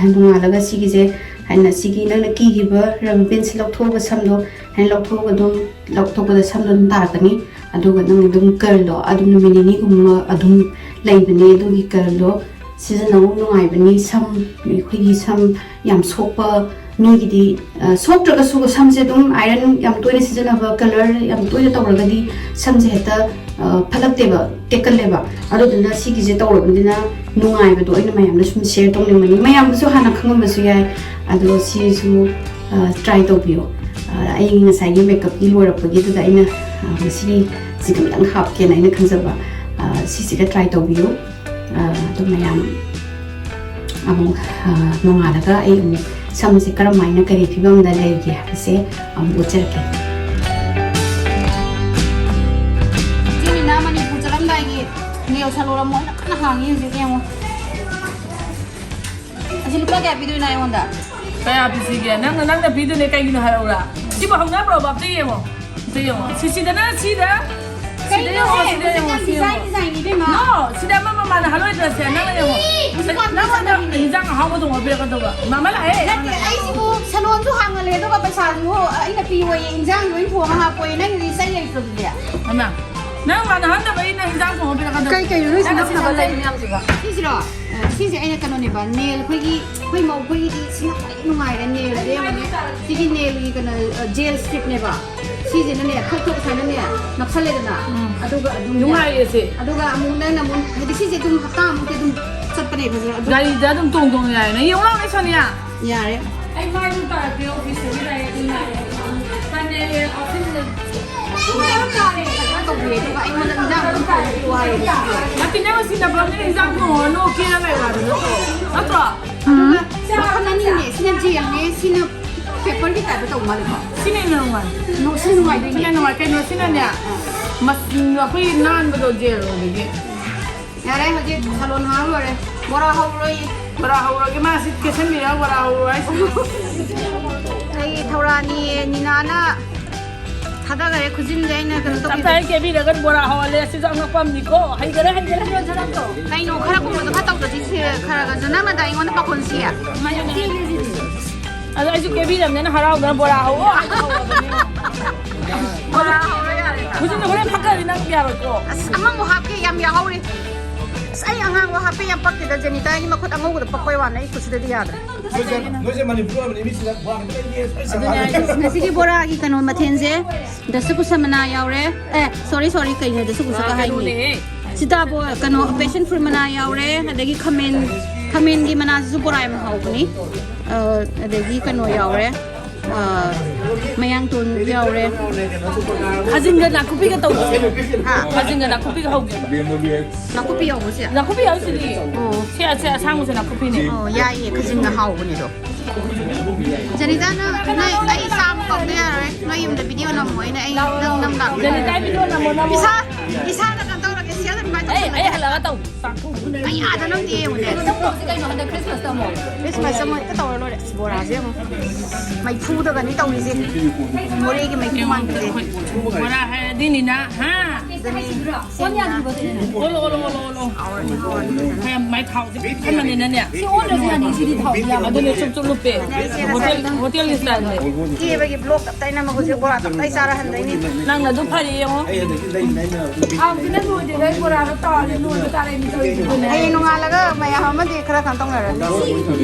ꯅꯣꯡꯉꯥꯜꯂꯒ ꯁꯤꯒꯤꯁꯦ, ꯍꯥꯏꯅ ꯁꯤꯒꯤ ꯅꯪꯅ ꯀꯤꯈꯤꯕ rubber bandꯁꯦ ꯂꯧꯊꯣꯛꯑꯒ ꯁꯝꯗꯣ, ꯍꯥꯏꯅ ꯂꯧꯊꯣꯛꯑꯒ ꯑꯗꯨꯝ, ꯂꯧꯊꯣꯛꯄꯗ ꯁꯝꯗꯣ ꯑꯗꯨꯝ ꯇꯥꯔꯛꯀꯅꯤ꯫ ꯑꯗꯨꯒ ꯅꯪ ꯑꯗꯨꯝ curlꯗꯣ ꯑꯗꯨꯝ ꯅꯨꯃꯤꯠ ꯅꯤꯅꯤꯒꯨꯝꯕ ꯑꯗꯨꯝ ꯂꯩꯕꯅꯦ꯫ ꯑꯗꯨꯒꯤ curlꯗꯣ ꯁꯤꯖꯤꯟꯅꯧ, ꯅꯨꯡꯉꯥꯏꯕꯅꯤ꯫ ꯁꯝ, ꯑꯩꯈꯣꯏꯒꯤ ꯁꯝ ꯌꯥꯝ ꯁꯣꯛꯄ ꯃꯤꯒꯤꯗꯤ, ꯑ, ꯁꯣꯛꯇ꯭ꯔꯒꯁꯨ ꯁꯝꯁꯦ ꯑꯗꯨꯝ iron ꯌꯥꯝ ꯇꯣꯏꯅ ꯁꯤꯖꯤꯟꯅꯕ, color ꯌꯥꯝ ꯇꯣꯏꯅ ꯇꯧꯔꯒꯗꯤ ꯁꯝꯁꯦ ꯍꯦꯛꯇ, ꯑ, ꯐꯠꯂꯛꯇꯦꯕ, ꯇꯦꯛꯀꯜꯂꯦꯕ꯫ ꯑꯗꯨꯗꯨꯅ ꯁꯤꯒꯤꯁꯦ ꯇꯧꯔꯕꯅꯤꯅ ꯅꯨꯡꯉꯥꯏꯕꯗꯣ ꯑꯩꯅ ꯃꯌꯥꯝꯗ ꯁꯨꯝ share ꯇꯧꯅꯤꯡꯕꯅꯤ꯫ ꯃꯌꯥꯝꯗꯁꯨ ꯍꯥꯟꯅ ꯈꯪꯉꯝꯕꯁꯨ ꯌꯥꯏ, ꯑꯗꯣ ꯁꯤꯁꯨ, ꯑ, try ꯇꯧꯕꯤꯌꯣ꯫ ꯑ, ꯑꯩ ꯉꯁꯥꯏꯒꯤ makeupꯀꯤ ꯂꯣꯏꯔꯛꯄꯒꯤꯗꯨꯗ ꯑꯩꯅ, ꯑ, ꯉꯁꯤꯒꯤ ꯁꯤ ꯈꯤꯇꯪ ꯍꯥꯞꯀꯦꯅ ꯑꯩꯅ ꯈꯟꯖꯕ꯫ ꯑ, ꯁꯤꯁꯤꯒ try ꯇꯧꯕꯤꯌꯨ꯫ ꯑ, ꯑꯗꯨ ꯃꯌꯥꯝ ꯑꯃꯨꯛ, ꯑ, ꯅꯣꯡꯉꯥꯜꯂꯒ ꯑꯩ ꯑꯃꯨꯛ ꯁꯝꯁꯦ ꯀꯔꯝ ꯍꯥꯏꯅ ꯀꯔꯤ ꯐꯤꯕꯝꯗ ꯂꯩꯒꯦ ꯍꯥꯏꯕꯁꯦ ꯑꯃꯨꯛ ꯎꯠꯆꯔꯛꯀꯦ꯫ ꯏꯆꯦ ꯃꯤꯅꯥ ꯃꯅꯤꯄꯨꯔ ꯆꯠꯂꯝꯗꯥꯏꯒꯤ nail salon ꯑꯃ ꯃꯣꯏꯅ ꯀꯟꯅ ꯍꯥꯡꯉꯤ ꯍꯧꯖꯤꯛ, ꯌꯦꯡꯉꯣ꯫ ꯑꯁꯤ ꯂꯨꯄꯥ ꯀꯌꯥ ꯄꯤꯗꯣꯏꯅꯣ ꯑꯩꯉꯣꯟꯗ? ꯀꯌꯥ ꯄꯤꯁꯤꯒꯦ? ꯅꯪꯅ, ꯅꯪꯅ ꯄꯤꯗꯣꯏꯅꯦ, ꯀꯩꯒꯤꯅꯣ ꯍꯥꯏꯔꯛꯎꯔꯥ? ꯁꯤꯕꯨ ꯍꯧꯅꯕ꯭ꯔꯣꯕ? ꯑꯝꯇ ꯌꯦꯡꯉꯣ꯫ ꯑꯝꯇ ꯌꯦꯡꯉꯣ꯫ ꯁꯤꯁꯤꯗꯅ ꯁꯤꯗ꯫ ꯁꯤꯗ ꯀꯩꯅꯣꯅꯦ, ꯌꯦꯡꯉꯣ, ꯁꯤꯗ ꯍꯧꯖꯤꯛꯀꯥꯟ ꯌꯦꯡꯉꯣ, design, ꯁꯤꯗ ꯌꯦꯡꯉꯣ꯫ Design, design ꯏꯕꯦꯝꯃ꯫ No, ꯁꯤꯗ ꯑꯃ ꯃꯃꯥꯅ ꯍꯜꯂꯣꯏꯗ꯭ꯔꯁꯦ, ꯅꯪꯅ ꯌꯦꯡꯉꯣ꯫ ꯏ, ꯍꯧꯖꯤꯛꯀꯥꯟ ꯅꯪꯉꯣꯟꯗ design ꯏꯅꯦ꯫ ꯏꯟꯖꯥꯡ ꯑꯍꯥꯎꯕ ꯊꯣꯡꯕ ꯄꯤꯔꯛꯀꯗꯧꯕ꯫ ꯃꯃꯥ ꯂꯥꯛꯑꯦ꯫ ꯅꯠꯇꯦ, ꯑꯩꯁꯤꯕꯨ salonꯁꯨ ꯍꯥꯡꯍꯜꯂꯦ, ꯑꯗꯨꯒ ꯄꯩꯁꯥꯁꯨ ꯑꯩꯅ ꯄꯤꯌꯣꯌꯦ, ꯏꯟꯖꯥꯡ ꯂꯣꯏ ꯊꯣꯡꯉ ꯍꯥꯞꯄꯣꯌꯦ, ꯅꯪꯒꯤꯗꯤ ꯏꯆꯩ ꯂꯩꯇ꯭ꯔꯗꯨꯗꯤ꯫ ꯑꯃ, ꯅꯪ ꯃꯥꯅ ꯍꯟꯗꯕ ꯑꯩꯅ ꯏꯟꯖꯥꯡ ꯊꯣꯡꯕ ꯄꯤꯔꯛꯀꯗꯧꯕ꯫ ꯀꯩ ꯀꯩꯅꯣ ꯅꯣꯏ ꯅꯪꯅ ꯁꯤ ꯁꯤꯖꯤꯟꯅꯕ ꯂꯩ ꯃꯌꯥꯝꯁꯤꯕꯣ? ꯁꯤꯁꯤꯔꯣ? ꯑ, ꯁꯤꯁꯦ ꯑꯩꯅ ꯀꯩꯅꯣꯅꯦꯕ, nail ꯑꯩꯈꯣꯏꯒꯤ, ꯑꯩꯈꯣꯏ ꯃꯧ ꯑꯩꯈꯣꯏꯒꯤꯗꯤ ꯁꯤꯅ ꯈ꯭ꯋꯥꯏꯗꯒꯤ ꯅꯨꯡꯉꯥꯏꯔꯦ nailꯁꯦ ꯌꯦꯡꯉꯨꯅꯦ꯫ ꯁꯤꯒꯤ nailꯒꯤ ꯀꯩꯅꯣ, ꯑ, gel stripꯅꯦꯕ꯫ ꯁꯤꯁꯤꯅꯅꯦ, ꯊꯣꯛ ꯊꯣꯛ ꯁꯨꯃꯥꯏꯅꯅꯦ, ꯅꯞꯁꯜꯂꯦꯗꯅ꯫ ꯎꯝ꯫ ꯑꯗꯨꯒ ꯑꯗꯨꯝ ꯅꯨꯡꯉꯥꯏꯌꯦ ꯁꯤ꯫ ꯑꯗꯨꯒ ꯑꯃꯨꯛ ꯅꯪꯅ ꯑꯃꯨꯛ, ꯍꯥꯏꯗꯤ ꯁꯤꯁꯦ ꯑꯗꯨꯝ ꯍꯞꯇꯥ ꯑꯃꯨꯛꯇꯤ ꯑꯗꯨꯝ ꯆꯠꯄꯅꯦ ꯐꯖꯅ꯫ ꯑꯗꯨꯝ ꯒꯥꯔꯤꯗ ꯑꯗꯨꯝ ꯇꯣꯡ ꯇꯣꯡ ꯌꯥꯏ꯫ ꯅꯪ ꯌꯦꯡꯉꯨ ꯂꯥꯎꯅꯦ, ꯁꯣꯅꯤꯌꯥ꯫ ꯌꯥꯔꯦ꯫ ꯑꯩ ꯃꯥꯏꯗꯨ ꯇꯥꯔꯛꯀꯦ, officeꯇꯒꯤ direct ꯑꯗꯨꯝ ꯂꯥꯛꯑꯦ꯫ ꯐꯅꯦꯛ officeꯇ ꯄꯨꯡ ꯇꯔꯨꯛ ꯇꯥꯔꯦ꯫ ꯐꯖꯅ ꯇꯧꯕꯤꯔꯦ, ꯑꯗꯨꯒ ꯑꯩꯉꯣꯟꯗ ꯏꯟꯖꯥꯡ ꯑꯗꯨꯝ ꯊꯣꯡꯕꯤꯌꯨ ꯍꯥꯏꯌꯦ꯫ ꯅꯠꯇꯦ, ꯅꯪ ꯁꯤꯟꯅꯐꯝꯅꯦ, ꯏꯟꯖꯥꯡ ꯊꯣꯡꯉꯨꯔꯅꯨ, ꯀꯦꯔ ꯂꯩꯌꯨ ꯍꯥꯏꯕ ꯅꯠꯇ꯭ꯔꯣ? ꯅꯠꯇ꯭ꯔꯣ? ꯎꯝ꯫ ꯃꯈꯜ ꯑꯅꯤꯅꯦ, ꯁꯤꯅ gelꯅꯦ, ꯁꯤꯅ paperꯒꯤ typeꯇ ꯇꯧꯕ ꯃꯥꯜꯂꯦꯀꯣ? ꯁꯤꯅ ꯍꯦꯟꯅ ꯅꯨꯡꯉꯥꯏ꯫ ꯅꯣ, ꯁꯤꯅ ꯅꯨꯡꯉꯥꯏꯗꯣꯏꯅꯦ꯫ ꯁꯤꯅ ꯅꯨꯡꯉꯥꯏ꯫ ꯀꯩꯅꯣ, ꯁꯤꯅꯅꯦ, ꯃꯁ-, ꯑꯩꯈꯣꯏꯒꯤ ꯅꯥꯟꯕꯗꯣ gel ꯑꯣꯏꯕꯒꯤ꯫ ꯌꯥꯔꯦ, ꯍꯧꯖꯤꯛ salon ꯍꯥꯡ ꯂꯣꯏꯔꯦ꯫ ꯕꯣꯔꯥ ꯍꯧꯔꯣꯏꯌꯦ꯫ ꯕꯣꯔꯥ ꯍꯧꯔꯒꯦ, ꯃꯥ ꯁꯤ ꯀꯦꯁꯟꯕꯤꯔꯒ ꯕꯣꯔꯥ ꯍꯧꯔꯣ ꯍꯥꯏꯁꯤꯅꯦ꯫ ꯑꯩ ꯊꯧꯔꯥꯅꯤ ꯅꯤꯅꯥꯅ ꯊꯥꯗꯈꯔꯦ ꯈꯨꯖꯤꯟꯁꯦ, ꯑꯩꯅ ꯀꯩꯅꯣ ꯇꯞ ꯇꯧꯕꯤꯕ꯫ ꯇꯥꯏ ꯀꯦꯕꯤꯔꯒ ꯕꯣꯔꯥ ꯍꯧꯍꯜꯂꯦ꯫ ꯁꯤꯁꯨ ꯑꯉꯛꯄ ꯑꯃꯅꯤꯀꯣ꯫ ꯍꯩꯈꯔꯦ, ꯍꯩꯈꯔꯦ꯫ ꯀꯩꯅꯣ, ꯈꯔ ꯀꯨꯝꯕꯗꯣ ꯈꯔ ꯇꯧꯗ꯭ꯔꯗꯤ ꯁꯤ ꯈꯔ ꯈꯔꯁꯨ ꯅꯪꯅꯗ ꯑꯩꯉꯣꯟꯗ ꯄꯥꯈꯣꯟ ꯁꯤ꯫ ꯑꯗꯣ ꯑꯩꯁꯨ ꯀꯦꯕꯤꯔꯕꯅꯤꯅ ꯍꯔꯥꯎꯗꯅ ꯕꯣꯔꯥ ꯍꯧꯑꯣ ꯍꯥꯏꯅ ꯍꯧꯔꯕꯅꯦ꯫ ꯕꯣꯔꯥ ꯍꯧꯔꯣ ꯌꯥꯔꯦ꯫ ꯍꯧꯖꯤꯛꯅ ꯍꯣꯔꯦꯟ ꯐꯛꯀꯗꯤ ꯅꯪ ꯌꯥꯔꯣꯏꯀꯣ꯫ ꯑꯁ, ꯑꯃꯃꯨꯛ ꯍꯥꯞꯀꯦ, ꯌꯥꯝ ꯌꯥꯎꯍꯧꯔꯤ꯫ ꯑꯁ, ꯑꯩ ꯑꯉꯥꯡꯕ ꯍꯥꯞꯄꯦ, ꯌꯥꯝ ꯄꯛꯇꯦꯗ꯫ ꯖꯦꯅꯤꯇꯥꯒꯤ ꯃꯈꯨꯠ ꯑꯉꯧꯕꯗ ꯄꯛꯄꯩ ꯋꯥꯅꯦ, ꯑꯩ ꯈꯨꯠꯁꯤꯗꯗꯤ ꯌꯥꯗ꯭ꯔꯦ꯫ ꯅꯣꯏꯁꯦ, ꯅꯣꯏꯁꯦ ꯃꯅꯤꯄꯨꯔ ꯑꯣꯏꯕꯅꯤ, ꯃꯤꯁꯤꯗ ꯋꯥ ꯑꯝꯇ ꯂꯩꯇꯦ, ꯂꯣꯏ ꯑꯗꯨꯅꯦ ꯁꯪꯉꯥ꯫ ꯍꯥꯏꯁꯦ꯫ ꯉꯁꯤꯒꯤ ꯕꯣꯔꯥꯒꯤ ꯀꯩꯅꯣ ꯃꯊꯦꯜꯁꯦ, ꯗꯁꯀꯨꯁ ꯃꯅꯥ ꯌꯥꯎꯔꯦ꯫ ꯑꯦ, ꯁꯣꯔꯤ, ꯁꯣꯔꯤ, ꯀꯩꯅꯣ ꯗꯁꯀꯨꯁꯀ ꯍꯥꯏꯅꯤ? ꯀꯩꯅꯣꯅꯦꯍꯦ꯫ ꯁꯤꯇꯥꯕꯣ-, ꯀꯩꯅꯣ, passion fruit ꯃꯅꯥ ꯌꯥꯎꯔꯦ, ꯑꯗꯒꯤ ꯈꯥꯃꯦꯟ, ꯈꯥꯃꯦꯟꯒꯤ ꯃꯅꯥꯁꯤꯁꯨ ꯕꯣꯔꯥ ꯌꯥꯝ ꯍꯥꯎꯕꯅꯤ꯫ ꯑ, ꯑꯗꯒꯤ ꯀꯩꯅꯣ ꯌꯥꯎꯔꯦ, ꯑ, ꯃꯌꯥꯡꯇꯣꯟ ꯌꯥꯎꯔꯦ꯫ ꯈꯥꯖꯤꯡꯒ ꯅꯥꯀꯨꯞꯄꯤꯒ ꯇꯧꯕꯁꯦ꯫ ꯍꯥ? ꯈꯥꯖꯤꯡꯒ ꯅꯥꯀꯨꯞꯄꯤꯒ ꯍꯧꯒꯦ꯫ ꯅꯥꯀꯨꯞꯄꯤ ꯌꯥꯎꯕꯁꯦ? ꯅꯥꯀꯨꯞꯄꯤ ꯌꯥꯎꯁꯤꯗꯤ꯫ ꯑꯣ꯫ ꯁꯦ, ꯁꯦ, ꯑꯁꯥꯡꯕꯁꯦ ꯅꯥꯀꯨꯞꯄꯤꯅꯦ꯫ ꯑꯣ, ꯌꯥꯏꯌꯦ, ꯈꯥꯖꯤꯡꯒ ꯍꯥꯎꯕꯅꯦ ꯑꯗꯣ꯫ ꯖꯅꯤꯇꯥ, ꯅꯪ, ꯅꯪ ꯑꯩ ꯆꯥꯕ ꯀꯧꯗ ꯌꯥꯔꯣꯏ꯫ ꯅꯣꯏ ꯌꯨꯝꯗ video ꯅꯝꯃꯣ, ꯑꯩꯅ, ꯑꯩ ꯅꯪ ꯅꯝ ꯂꯥꯛꯄ ꯌꯥꯔꯣꯏ꯫ ꯖꯅꯤꯇꯥ, video ꯅꯝꯃꯣ, ꯅꯝꯃꯣ꯫ ꯏꯁꯥ, ꯏꯁꯥꯅ ꯀꯩꯅꯣ ꯇꯧꯔꯒꯦ, ꯁꯤꯌꯥꯗ ꯑꯗꯨꯃꯥꯏꯅ ꯑꯩ, ꯑꯩ ꯇꯧꯁꯜꯂꯒꯦ꯫ ꯍꯜꯂꯛꯑꯒ ꯇꯧ꯫ ꯀꯌꯥꯗꯅꯣ ꯑꯝꯇ ꯌꯦꯡꯉꯨꯅꯦ꯫ ꯇꯧꯁꯤ ꯀꯩꯅꯣ, ꯍꯟꯗꯛ Christmas ꯇꯧꯔꯣ꯫ Christmas ꯑꯃ ꯍꯦꯛꯇ ꯇꯧꯔ ꯂꯣꯏꯔꯦ꯫ ꯑꯁ, ꯕꯣꯔꯥꯁꯦ ꯌꯦꯡꯉꯣ꯫ ꯃꯩꯐꯨꯗꯒꯅꯤ ꯇꯧꯔꯤꯁꯦ꯫ ꯃꯣꯔꯦꯒꯤ ꯃꯩꯐꯨ ꯃꯥꯟꯕꯁꯦ꯫ ꯕꯣꯔꯥ ꯍꯥꯏꯔꯗꯤ ꯅꯤꯅ, ꯍꯥ? ꯑꯗꯨꯅꯤ꯫ ꯑꯣꯜꯂꯣ, ꯑꯣꯜꯂꯣ, ꯑꯣꯜꯂꯣ, ꯑꯣꯜꯂꯣ꯫ ꯍꯥꯎꯔꯅꯤ, ꯍꯥꯎꯔꯅꯤ ꯐꯖꯅ꯫ ꯍꯌꯦꯡ ꯃꯥꯏ ꯊꯥꯎꯁꯦ ꯄꯤꯛ ꯊꯟꯕꯅꯤꯅꯅꯦ꯫ ꯁꯤ ꯑꯣꯟꯗ꯭ꯔꯁꯨ ꯌꯥꯅꯤ, ꯁꯤꯗꯤ ꯊꯥꯎꯗꯤ ꯌꯥꯝ ꯑꯗꯨꯅꯦ, ꯆꯨꯞ ꯆꯨꯞ ꯂꯨꯞꯄꯦ꯫ ꯑꯗꯨꯅ ꯑꯩꯁꯦ ꯍꯣꯇꯦꯜ, ꯉꯁꯥꯏ ꯍꯣꯇꯦꯜꯒꯤ styleꯅꯦ꯫ ꯀꯦꯕꯒꯤ vlog ꯇꯞꯇꯥꯏ ꯅꯝꯃꯒ ꯍꯧꯖꯤꯛ ꯕꯣꯔꯥ ꯇꯞꯇꯥꯏ ꯆꯥꯔ ꯍꯟꯗꯣꯏꯅꯤ꯫ ꯅꯪꯅ ꯑꯗꯨ ꯐꯔꯦ ꯌꯦꯡꯉꯣ꯫ ꯍꯥꯎꯁꯤꯅ ꯂꯣꯏꯗ꯭ꯔꯤꯉꯩ ꯕꯣꯔꯥꯗꯣ ꯇꯥꯎꯔꯗꯤ ꯂꯣꯏꯕ ꯇꯥꯔꯦ, ꯃꯤ ꯇꯧꯔꯤꯁꯦ꯫ ꯍꯌꯦꯡ ꯅꯣꯡꯉꯥꯜꯂꯒ ꯃꯌꯥꯝ ꯑꯃꯗꯤ ꯈꯔ ꯀꯩꯅꯣ ꯇꯧꯅꯔꯅꯤ꯫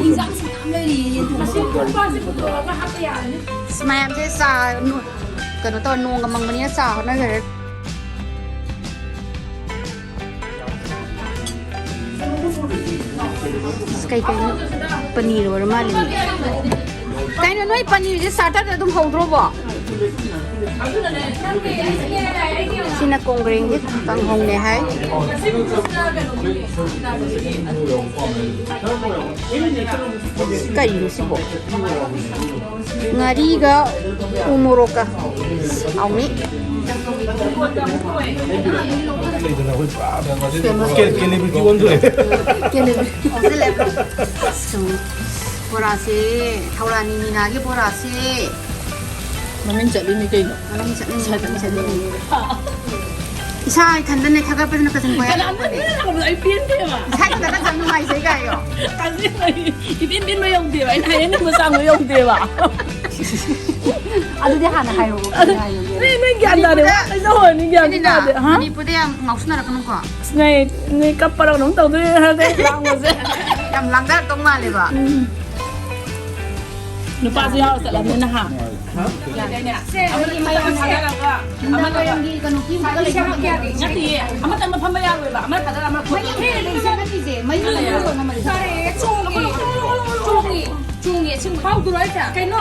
ꯏꯟꯖꯥꯡꯁꯨ ꯃꯌꯥꯝ ꯂꯩꯔꯤꯌꯦ꯫ ꯑꯁꯤ ꯀꯨꯝꯕꯁꯦ ꯄꯨꯊꯣꯛꯑꯒ ꯍꯥꯞꯄ ꯌꯥꯔꯅꯤ꯫ ꯑꯁ, ꯃꯌꯥꯝꯁꯦ ꯆꯥ ꯅꯨ-, ꯀꯩꯅꯣ ꯇꯧꯔ, ꯅꯣꯡꯒ ꯃꯪꯕꯅꯤꯅ ꯆꯥ ꯍꯣꯠꯅꯈ꯭ꯔꯦ꯫ ꯑꯁ, ꯀꯩ ꯀꯩꯅꯣ? ꯄꯅꯤꯔ ꯑꯣꯏꯔ ꯃꯥꯜꯂꯦꯅꯦ꯫ ꯀꯩꯅꯣ, ꯅꯣꯏ ꯄꯅꯤꯔꯁꯦ starterꯗ ꯑꯗꯨꯝ ꯍꯧꯗ꯭ꯔꯣꯕꯣ? ꯁꯤꯅ ꯀꯣꯡꯒ꯭ꯔꯦꯡꯒꯤ ꯀꯥꯡꯍꯧꯅꯦ ꯍꯥꯏ꯫ ꯀꯔꯤꯅꯣ ꯁꯤꯕꯣ? ꯉꯥꯔꯤꯒ ꯎ ꯃꯣꯔꯣꯛꯀ꯫ ꯍꯥꯎꯅꯤ꯫ ꯀꯦ-, celebrity ꯑꯣꯟꯗꯣꯔꯦ꯫ ꯀꯦꯂꯦꯕ꯭ꯔꯤ-, ꯍꯧꯖꯤꯜꯂꯦ꯫ ꯕꯣꯔꯥꯁꯦ, ꯊꯧꯔꯥꯅꯤ ꯃꯤꯅꯥꯒꯤ ꯕꯣꯔꯥꯁꯦ꯫ ꯃꯃꯤꯡ ꯆꯠꯂꯤꯅꯤ ꯀꯩꯅꯣ꯫ ꯃꯃꯤꯡ ꯆꯠꯂꯤꯅꯤ, ꯃꯃꯤꯡ ꯆꯠꯂꯤꯅꯤ꯫ ꯏꯁꯥ ꯏꯊꯟꯗꯅꯦ ꯊꯥꯒꯠꯄꯁꯤꯅ ꯀꯆꯤꯟ ꯀꯣꯏꯌꯥ ꯀꯅꯥꯝꯇ ꯂꯥꯛꯄꯅꯦ꯫ ꯃꯤꯅ ꯂꯥꯛꯄꯗꯣ ꯑꯩ ꯄꯦꯟꯗꯦꯕ꯫ ꯏꯁꯥ ꯏꯊꯟꯗꯇ ꯌꯥꯝ ꯅꯨꯡꯉꯥꯏꯖꯩ ꯀꯥꯏꯌꯣ꯫ ꯀꯥꯖꯦꯜ ꯑꯩ ꯏꯄꯦꯟ ꯄꯦꯟꯕ ꯌꯧꯗꯦꯕ꯫ ꯑꯩꯅ ꯍꯥꯏꯅꯤꯡꯕ ꯆꯥꯡꯗꯣ ꯌꯧꯗꯦꯕ꯫ ꯑꯗꯨꯗꯤ ꯍꯥꯟꯅ ꯍꯥꯏꯔꯛꯑꯣ, ꯀꯔꯤ ꯍꯥꯏꯔꯒꯦ? ꯅꯣꯏ, ꯅꯣꯏ ꯒ꯭ꯌꯥꯟ ꯇꯥꯗꯦ꯫ ꯃꯅꯤꯄꯨꯔꯗ ꯋꯥ ꯀꯩꯁꯨ ꯍꯣꯏ, ꯅꯣꯏ ꯒ꯭ꯌꯥꯟ ꯑꯗꯨꯅ ꯇꯥꯗꯦ꯫ ꯍꯥ? ꯃꯅꯤꯄꯨꯔꯗ ꯌꯥꯝ ꯉꯥꯎꯁꯟꯅꯔꯛꯀꯅꯨꯀꯣ꯫ ꯑꯁ, ꯅꯣꯏ, ꯅꯣꯏ ꯀꯞꯄꯔ ꯀꯩꯅꯣꯝ ꯇꯧꯗꯣꯏꯅꯦ ꯍꯥꯏꯔꯗꯤ ꯂꯥꯡꯕꯁꯦ꯫ ꯌꯥꯝ ꯂꯥꯡꯗꯔꯛꯇꯧ ꯃꯥꯜꯂꯦꯕ꯫ ꯎꯝ꯫ ꯅꯨꯄꯥꯁꯨ ꯌꯥꯎꯔ ꯆꯠꯂꯕꯅꯤꯅ, ꯍꯥ? ꯌꯥꯗꯦꯅꯦ꯫ ꯁꯦ, ꯑꯃꯅ ꯑꯩꯈꯣꯏꯒꯤ ꯃꯌꯥꯝ ꯊꯥꯗꯔꯒ, ꯑꯃꯅ ꯃꯌꯥꯝꯒꯤ ꯀꯩꯅꯣ ꯀꯤꯝ ꯊꯥꯒꯠꯂꯛꯏꯁꯦ ꯍꯥꯞꯀꯦ ꯍꯥꯏꯗꯤ꯫ ꯅꯠꯇꯦꯌꯦ, ꯑꯃꯇꯪꯅ ꯐꯝꯕ ꯌꯥꯔꯣꯏꯕ, ꯑꯃ ꯊꯥꯗꯔ ꯑꯃ ꯈꯣꯠꯄ꯫ ꯃꯌꯥꯝ ꯂꯩꯁꯦ ꯅꯠꯇꯤꯁꯦ, ꯃꯌꯨꯝ ꯂꯩꯌꯦ꯫ ꯂꯣꯏꯅ ꯃꯔꯤ꯫ ꯐꯔꯦ, ꯆꯣꯡꯉꯦ, ꯆꯣꯡꯉꯦ, ꯆꯣꯡꯉꯦ, ꯁꯤ ꯐꯥꯎꯗ꯭ꯔꯣ ꯍꯥꯏꯁꯦ? ꯀꯩꯅꯣ?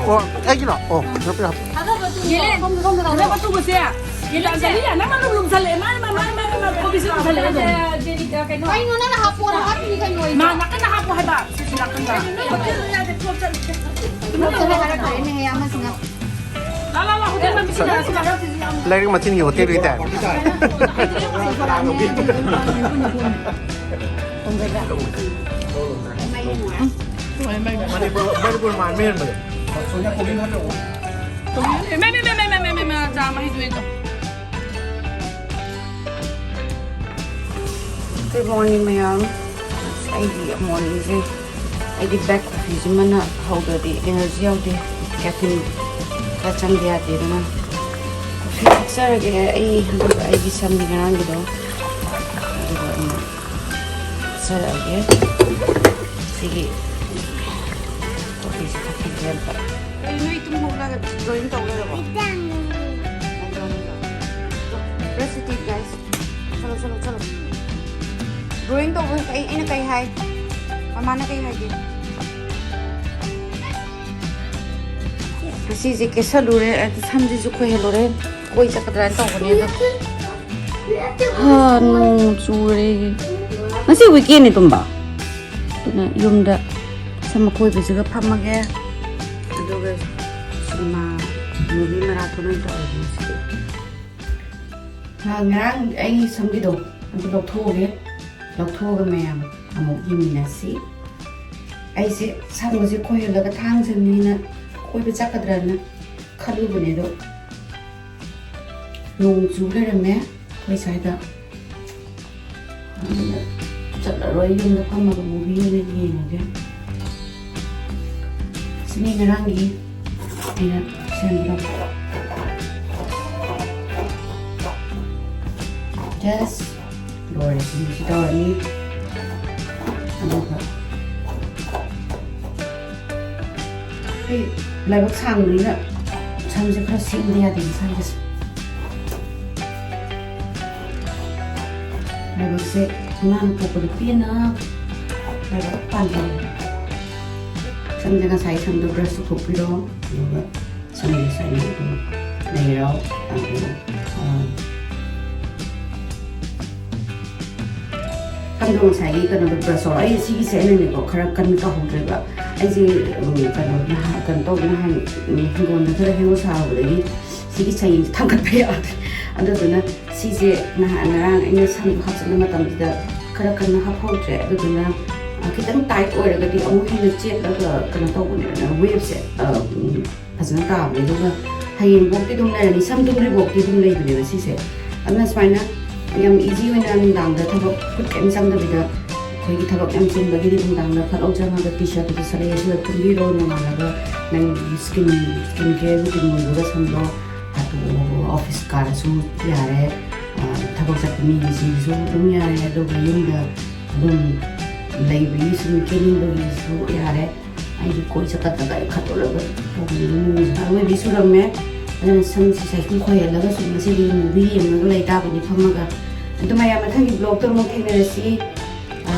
ꯑꯣ, ꯑꯩꯒꯤꯔꯣ? ꯑꯣ, ꯍꯥꯞꯄꯤꯔꯣ, ꯍꯥꯞꯄꯤꯔꯣ꯫ ꯊꯥꯗꯕ ꯇꯨ-, ꯌꯦꯂꯦ, ꯁꯣꯝꯗ, ꯁꯣꯝꯗ ꯊꯥꯗꯕ ꯇꯨꯕꯁꯦ꯫ ꯌꯦꯂꯦ, ꯑꯟꯖꯂꯤ, ꯅꯪ ꯑꯗꯨꯝ ꯂꯨꯝꯁꯜꯂꯛꯑꯦ꯫ ꯃꯥꯅ, ꯃꯥꯅ, ꯃꯥꯅ, ꯃꯥꯅ, ꯀꯣꯕꯤꯁꯦ ꯂꯨꯝꯁꯜꯂꯛꯑꯦ ꯑꯗꯨꯝ꯫ ꯀꯩꯅꯣ? ꯀꯩꯅꯣ ꯅꯪꯅ ꯍꯥꯞꯄꯣꯅ ꯍꯥꯞꯄꯤꯅꯤ ꯀꯩꯅꯣ ꯑꯩꯅ꯫ ꯃꯥ ꯅꯥꯀꯟꯗ ꯍꯥꯞꯄꯣ ꯍꯥꯏꯕ꯫ ꯁꯤꯁꯤ ꯅꯥꯀꯟꯗ꯫ ꯀꯩꯅꯣ ꯅꯪ ꯍꯥꯞꯄꯣꯅ ꯍꯥꯏꯔꯛꯇ꯭ꯔꯦꯅꯦꯍꯦ ꯑꯃꯁꯤꯅ꯫ ꯂꯥ, ꯂꯥ, ꯂꯥ, ꯍꯣꯇꯦꯜ ꯃꯃꯤꯡ ꯁꯤꯗ, ꯁꯤꯗ꯫ ꯂꯥꯏꯔꯤꯛ ꯃꯆꯤꯟꯒꯤ ꯍꯣꯇꯦꯜꯒꯤ ꯇꯥꯏꯞ꯫ ꯃꯅꯤꯄꯨꯔ, ꯃꯅꯤꯄꯨꯔ ꯃꯥꯟꯕ ꯍꯦꯟꯕꯗꯣ꯫ ꯃꯦ, ꯃꯦ, ꯃꯦ, ꯆꯥ ꯃꯍꯤꯗꯨ ꯑꯩꯗꯣ꯫ Good morning, ꯃꯌꯥꯝ꯫ ꯑꯩꯒꯤ morningꯁꯦ, ꯑꯩꯗꯤ black coffeeꯁꯤꯃꯅ ꯍꯧꯗ꯭ꯔꯗꯤ energy ꯌꯥꯎꯗꯦ꯫ Caffeine ꯈꯔ ꯆꯪꯗ ꯌꯥꯗꯦ꯫ ꯑꯗꯨꯅ coffee ꯊꯛꯆꯔꯒꯦ꯫ ꯑꯩ ꯑꯗꯨꯒ ꯑꯩꯒꯤ ꯁꯝꯒꯤ ꯉꯔꯥꯡꯒꯤꯗꯣ ꯑꯗꯨꯒ ꯑꯩꯅ ꯊꯛꯆꯔꯛꯑꯒꯦ꯫ ꯁꯤꯒꯤ coffeeꯁꯦ ꯊꯛꯈꯤꯒꯦ ꯑꯝꯇ꯫ ꯀꯩꯅꯣ ꯅꯣꯏ ꯇꯨꯝ ꯍꯧꯒꯠꯂꯒ drawing ꯇꯧ ꯂꯩꯔꯕꯣ? Brush your teeth, guys. ꯆꯠꯂꯣ, ꯆꯠꯂꯣ, ꯆꯠꯂꯣ꯫ Drawing ꯇꯧꯕ ꯑꯩ, ꯑꯩꯅ ꯀꯩ ꯍꯥꯏ? ꯃꯃꯥꯅ ꯀꯩ ꯍꯥꯏꯒꯦ? ꯉꯁꯤꯁꯦ ꯀꯦꯁꯜꯂꯨꯔꯦ, ꯑꯗꯨ ꯁꯝꯁꯤꯁꯨ ꯈꯣꯏꯍꯜꯂꯨꯔꯦ꯫ ꯀꯣꯏ ꯆꯠꯀꯗ꯭ꯔꯥꯅ ꯇꯧꯕꯅꯦ ꯑꯗꯣ꯫ ꯍꯥ, ꯅꯣꯡ ꯆꯨꯔꯦ꯫ ꯉꯁꯤ weekendꯅꯤ ꯇꯨꯝꯕ꯫ ꯑꯗꯨꯅ ꯌꯨꯝꯗ ꯁꯝ ꯑꯀꯣꯏꯕꯁꯤꯒ ꯐꯝꯃꯒꯦ꯫ ꯑꯗꯨꯒ cinema, movie marathon ꯑꯣꯏꯅ ꯇꯧꯔꯒꯦ ꯉꯁꯤꯗꯤ꯫ ꯉꯔꯥꯡ ꯑꯩꯒꯤ ꯁꯝꯒꯤꯗꯣ ꯑꯗꯨ ꯂꯧꯊꯣꯛꯑꯒꯦ꯫ ꯂꯧꯊꯣꯛꯑꯒ ꯃꯌꯥꯝ ꯑꯃꯨꯛ ꯌꯦꯡꯃꯤꯟꯅꯁꯤ꯫ ꯑꯩꯁꯦ ꯁꯝꯒꯁꯦ ꯈꯣꯏꯍꯜꯂꯒ ꯊꯥꯡꯖꯅꯤꯅ ꯀꯣꯏꯕ ꯆꯠꯀꯗ꯭ꯔꯅ ꯈꯜꯂꯨꯕꯅꯦ, ꯑꯗꯣ ꯅꯣꯡ ꯆꯨ ꯂꯩꯔꯝꯃꯦ ꯑꯩꯈꯣꯏ ꯁ꯭ꯋꯥꯏꯗ꯫ ꯑꯗꯨꯅ ꯆꯠꯂꯔꯣꯏ, ꯌꯨꯝꯗ ꯐꯝꯃꯒ movie ꯑꯣꯏꯅ ꯌꯦꯡꯉꯒꯦ꯫ ꯁꯤꯅꯤ ꯉꯔꯥꯡꯒꯤ ꯑꯩꯅ ꯁꯦꯝꯕꯗꯣ꯫ Just ꯂꯣꯏꯔꯦ, ꯁꯤꯁꯤ ꯇꯧꯔꯅꯤ꯫ ꯑꯗꯨꯒ ꯑꯩ ꯂꯥꯏꯕꯛ ꯁꯥꯡꯕꯅꯤꯅ ꯁꯝꯁꯦ ꯈꯔ ꯁꯦꯝꯗ ꯌꯥꯗꯦ ꯃꯁꯥꯒꯤꯁꯦ꯫ ꯂꯥꯏꯕꯛꯁꯦ ꯏꯃꯥꯅ ꯄꯣꯛꯄꯗ ꯄꯦꯟꯅ ꯂꯥꯏꯕꯛ ꯄꯥꯟꯖꯔꯦ꯫ ꯁꯝꯁꯦ ꯉꯁꯥꯏ ꯁꯝꯗꯣ brush ꯇꯧꯊꯣꯛꯄꯤꯔꯣ, ꯑꯗꯨꯒ ꯁꯝꯁꯦ ꯁꯨꯃꯥꯏꯅ ꯑꯗꯨꯝ ꯂꯩꯔꯣ꯫ ꯑꯗꯨꯒ, ꯑ, ꯁꯝꯗꯣ ꯉꯁꯥꯏꯒꯤ ꯀꯩꯅꯣꯗꯣ brush ꯇꯧꯔꯣ꯫ ꯑꯩ ꯁꯤꯒꯤꯁꯦ ꯑꯩꯅꯅꯦꯀꯣ ꯈꯔ ꯀꯟꯅ ꯇꯧꯍꯧꯗ꯭ꯔꯦꯕ꯫ ꯑꯩꯁꯦ, ꯎꯝ, ꯀꯩꯅꯣ ꯅꯍꯥꯟ, ꯀꯩꯅꯣ ꯇꯧꯕ ꯅꯍꯥꯟ, ꯎꯝ, ꯍꯤꯡꯒꯣꯜꯗ ꯈꯔ ꯍꯦꯔꯣ ꯁꯥꯔꯨꯕꯗꯒꯤ ꯁꯤꯒꯤ ꯆꯍꯤꯁꯦ ꯊꯥꯡꯒꯠꯄ ꯌꯥꯗ꯭ꯔꯦ꯫ ꯑꯗꯨꯗꯨꯅ ꯁꯤꯁꯦ ꯅꯍꯥꯟ ꯉꯔꯥꯡ ꯑꯩꯅ ꯁꯝꯗꯣ ꯍꯥꯞꯆꯤꯟꯕ ꯃꯇꯝꯁꯤꯗ ꯈꯔ ꯀꯟꯅ ꯍꯥꯞꯍꯧꯗ꯭ꯔꯦ꯫ ꯑꯗꯨꯗꯨꯅ, ꯑ, ꯈꯤꯇꯪ tight ꯑꯣꯏꯔꯒꯗꯤ ꯑꯃꯨꯛ ꯍꯦꯟꯅ ꯆꯦꯠꯂꯒ ꯀꯩꯅꯣ ꯇꯧꯕꯅꯦꯕ, waveꯁꯦ, ꯑ, ꯎꯝ, ꯐꯖꯅ ꯇꯥꯕꯅꯦ꯫ ꯑꯗꯨꯒ ꯍꯌꯦꯡꯐꯧꯗꯤ ꯑꯗꯨꯝ ꯂꯩꯔꯅꯤ, ꯁꯝ ꯇꯨꯝꯗ꯭ꯔꯤꯐꯧꯗꯤ ꯑꯗꯨꯝ ꯂꯩꯕꯅꯦꯕ ꯁꯤꯁꯦ꯫ ꯑꯗꯨꯅ ꯁꯨꯃꯥꯏꯅ ꯌꯥꯝ easy ꯑꯣꯏꯅ ꯅꯨꯡꯗꯥꯡꯗ ꯊꯕꯛ ꯈꯨꯠ ꯀꯩꯝ ꯆꯪꯗꯕꯤꯗ, ꯑꯩꯈꯣꯏꯒꯤ ꯊꯕꯛ ꯌꯥꯝ ꯆꯤꯟꯕꯒꯤꯗꯤ ꯅꯨꯡꯗꯥꯡꯗ ꯐꯠ ꯂꯥꯎ ꯆꯪꯉꯒ T-shirtꯇꯨ ꯁꯦꯠꯂꯛꯑꯦ, ꯁꯤꯗ ꯇꯨꯝꯕꯤꯔꯣ꯫ ꯅꯣꯡꯉꯥꯜꯂꯒ ꯅꯪꯒꯤ skin, skin care routine ꯂꯣꯏꯕꯒ ꯁꯝꯗꯣ ꯍꯥꯠꯇꯣꯛꯑꯣ꯫ Office ꯀꯥꯔꯁꯨ ꯌꯥꯔꯦ, ꯑ, ꯊꯕꯛ ꯆꯠꯄ ꯃꯤꯒꯤꯁꯤꯡꯁꯨ ꯑꯗꯨꯝ ꯌꯥꯔꯦ, ꯑꯗꯨꯒ ꯌꯨꯝꯗ ꯑꯗꯨꯝ ꯂꯩꯕꯒꯤ ꯁꯨꯝ ꯀꯦꯅꯤꯡꯕꯒꯤꯁꯨ ꯌꯥꯔꯦ꯫ ꯑꯩꯗꯤ ꯀꯣꯏ ꯆꯠꯀꯗꯒ ꯑꯩ ꯈꯠꯇꯣꯔꯒ ꯇꯧꯕꯅꯤ꯫ ꯑꯔꯣꯏꯕꯤ ꯁꯨꯔꯝꯃꯦ꯫ ꯑꯗꯨꯅ ꯁꯝꯁꯤ ꯁꯥꯏꯁꯨꯝ ꯈꯣꯏꯍꯜꯂꯒ ꯁꯨꯝ ꯉꯁꯤꯗꯤ movie ꯌꯦꯡꯉꯒ ꯂꯩꯇꯥꯕꯅꯤ ꯐꯝꯃꯒ꯫ ꯑꯗꯨ ꯃꯌꯥꯝ ꯃꯊꯪꯒꯤ vlogꯇ ꯑꯃꯨꯛ ꯊꯦꯡꯅꯔꯁꯤ꯫ ꯑ,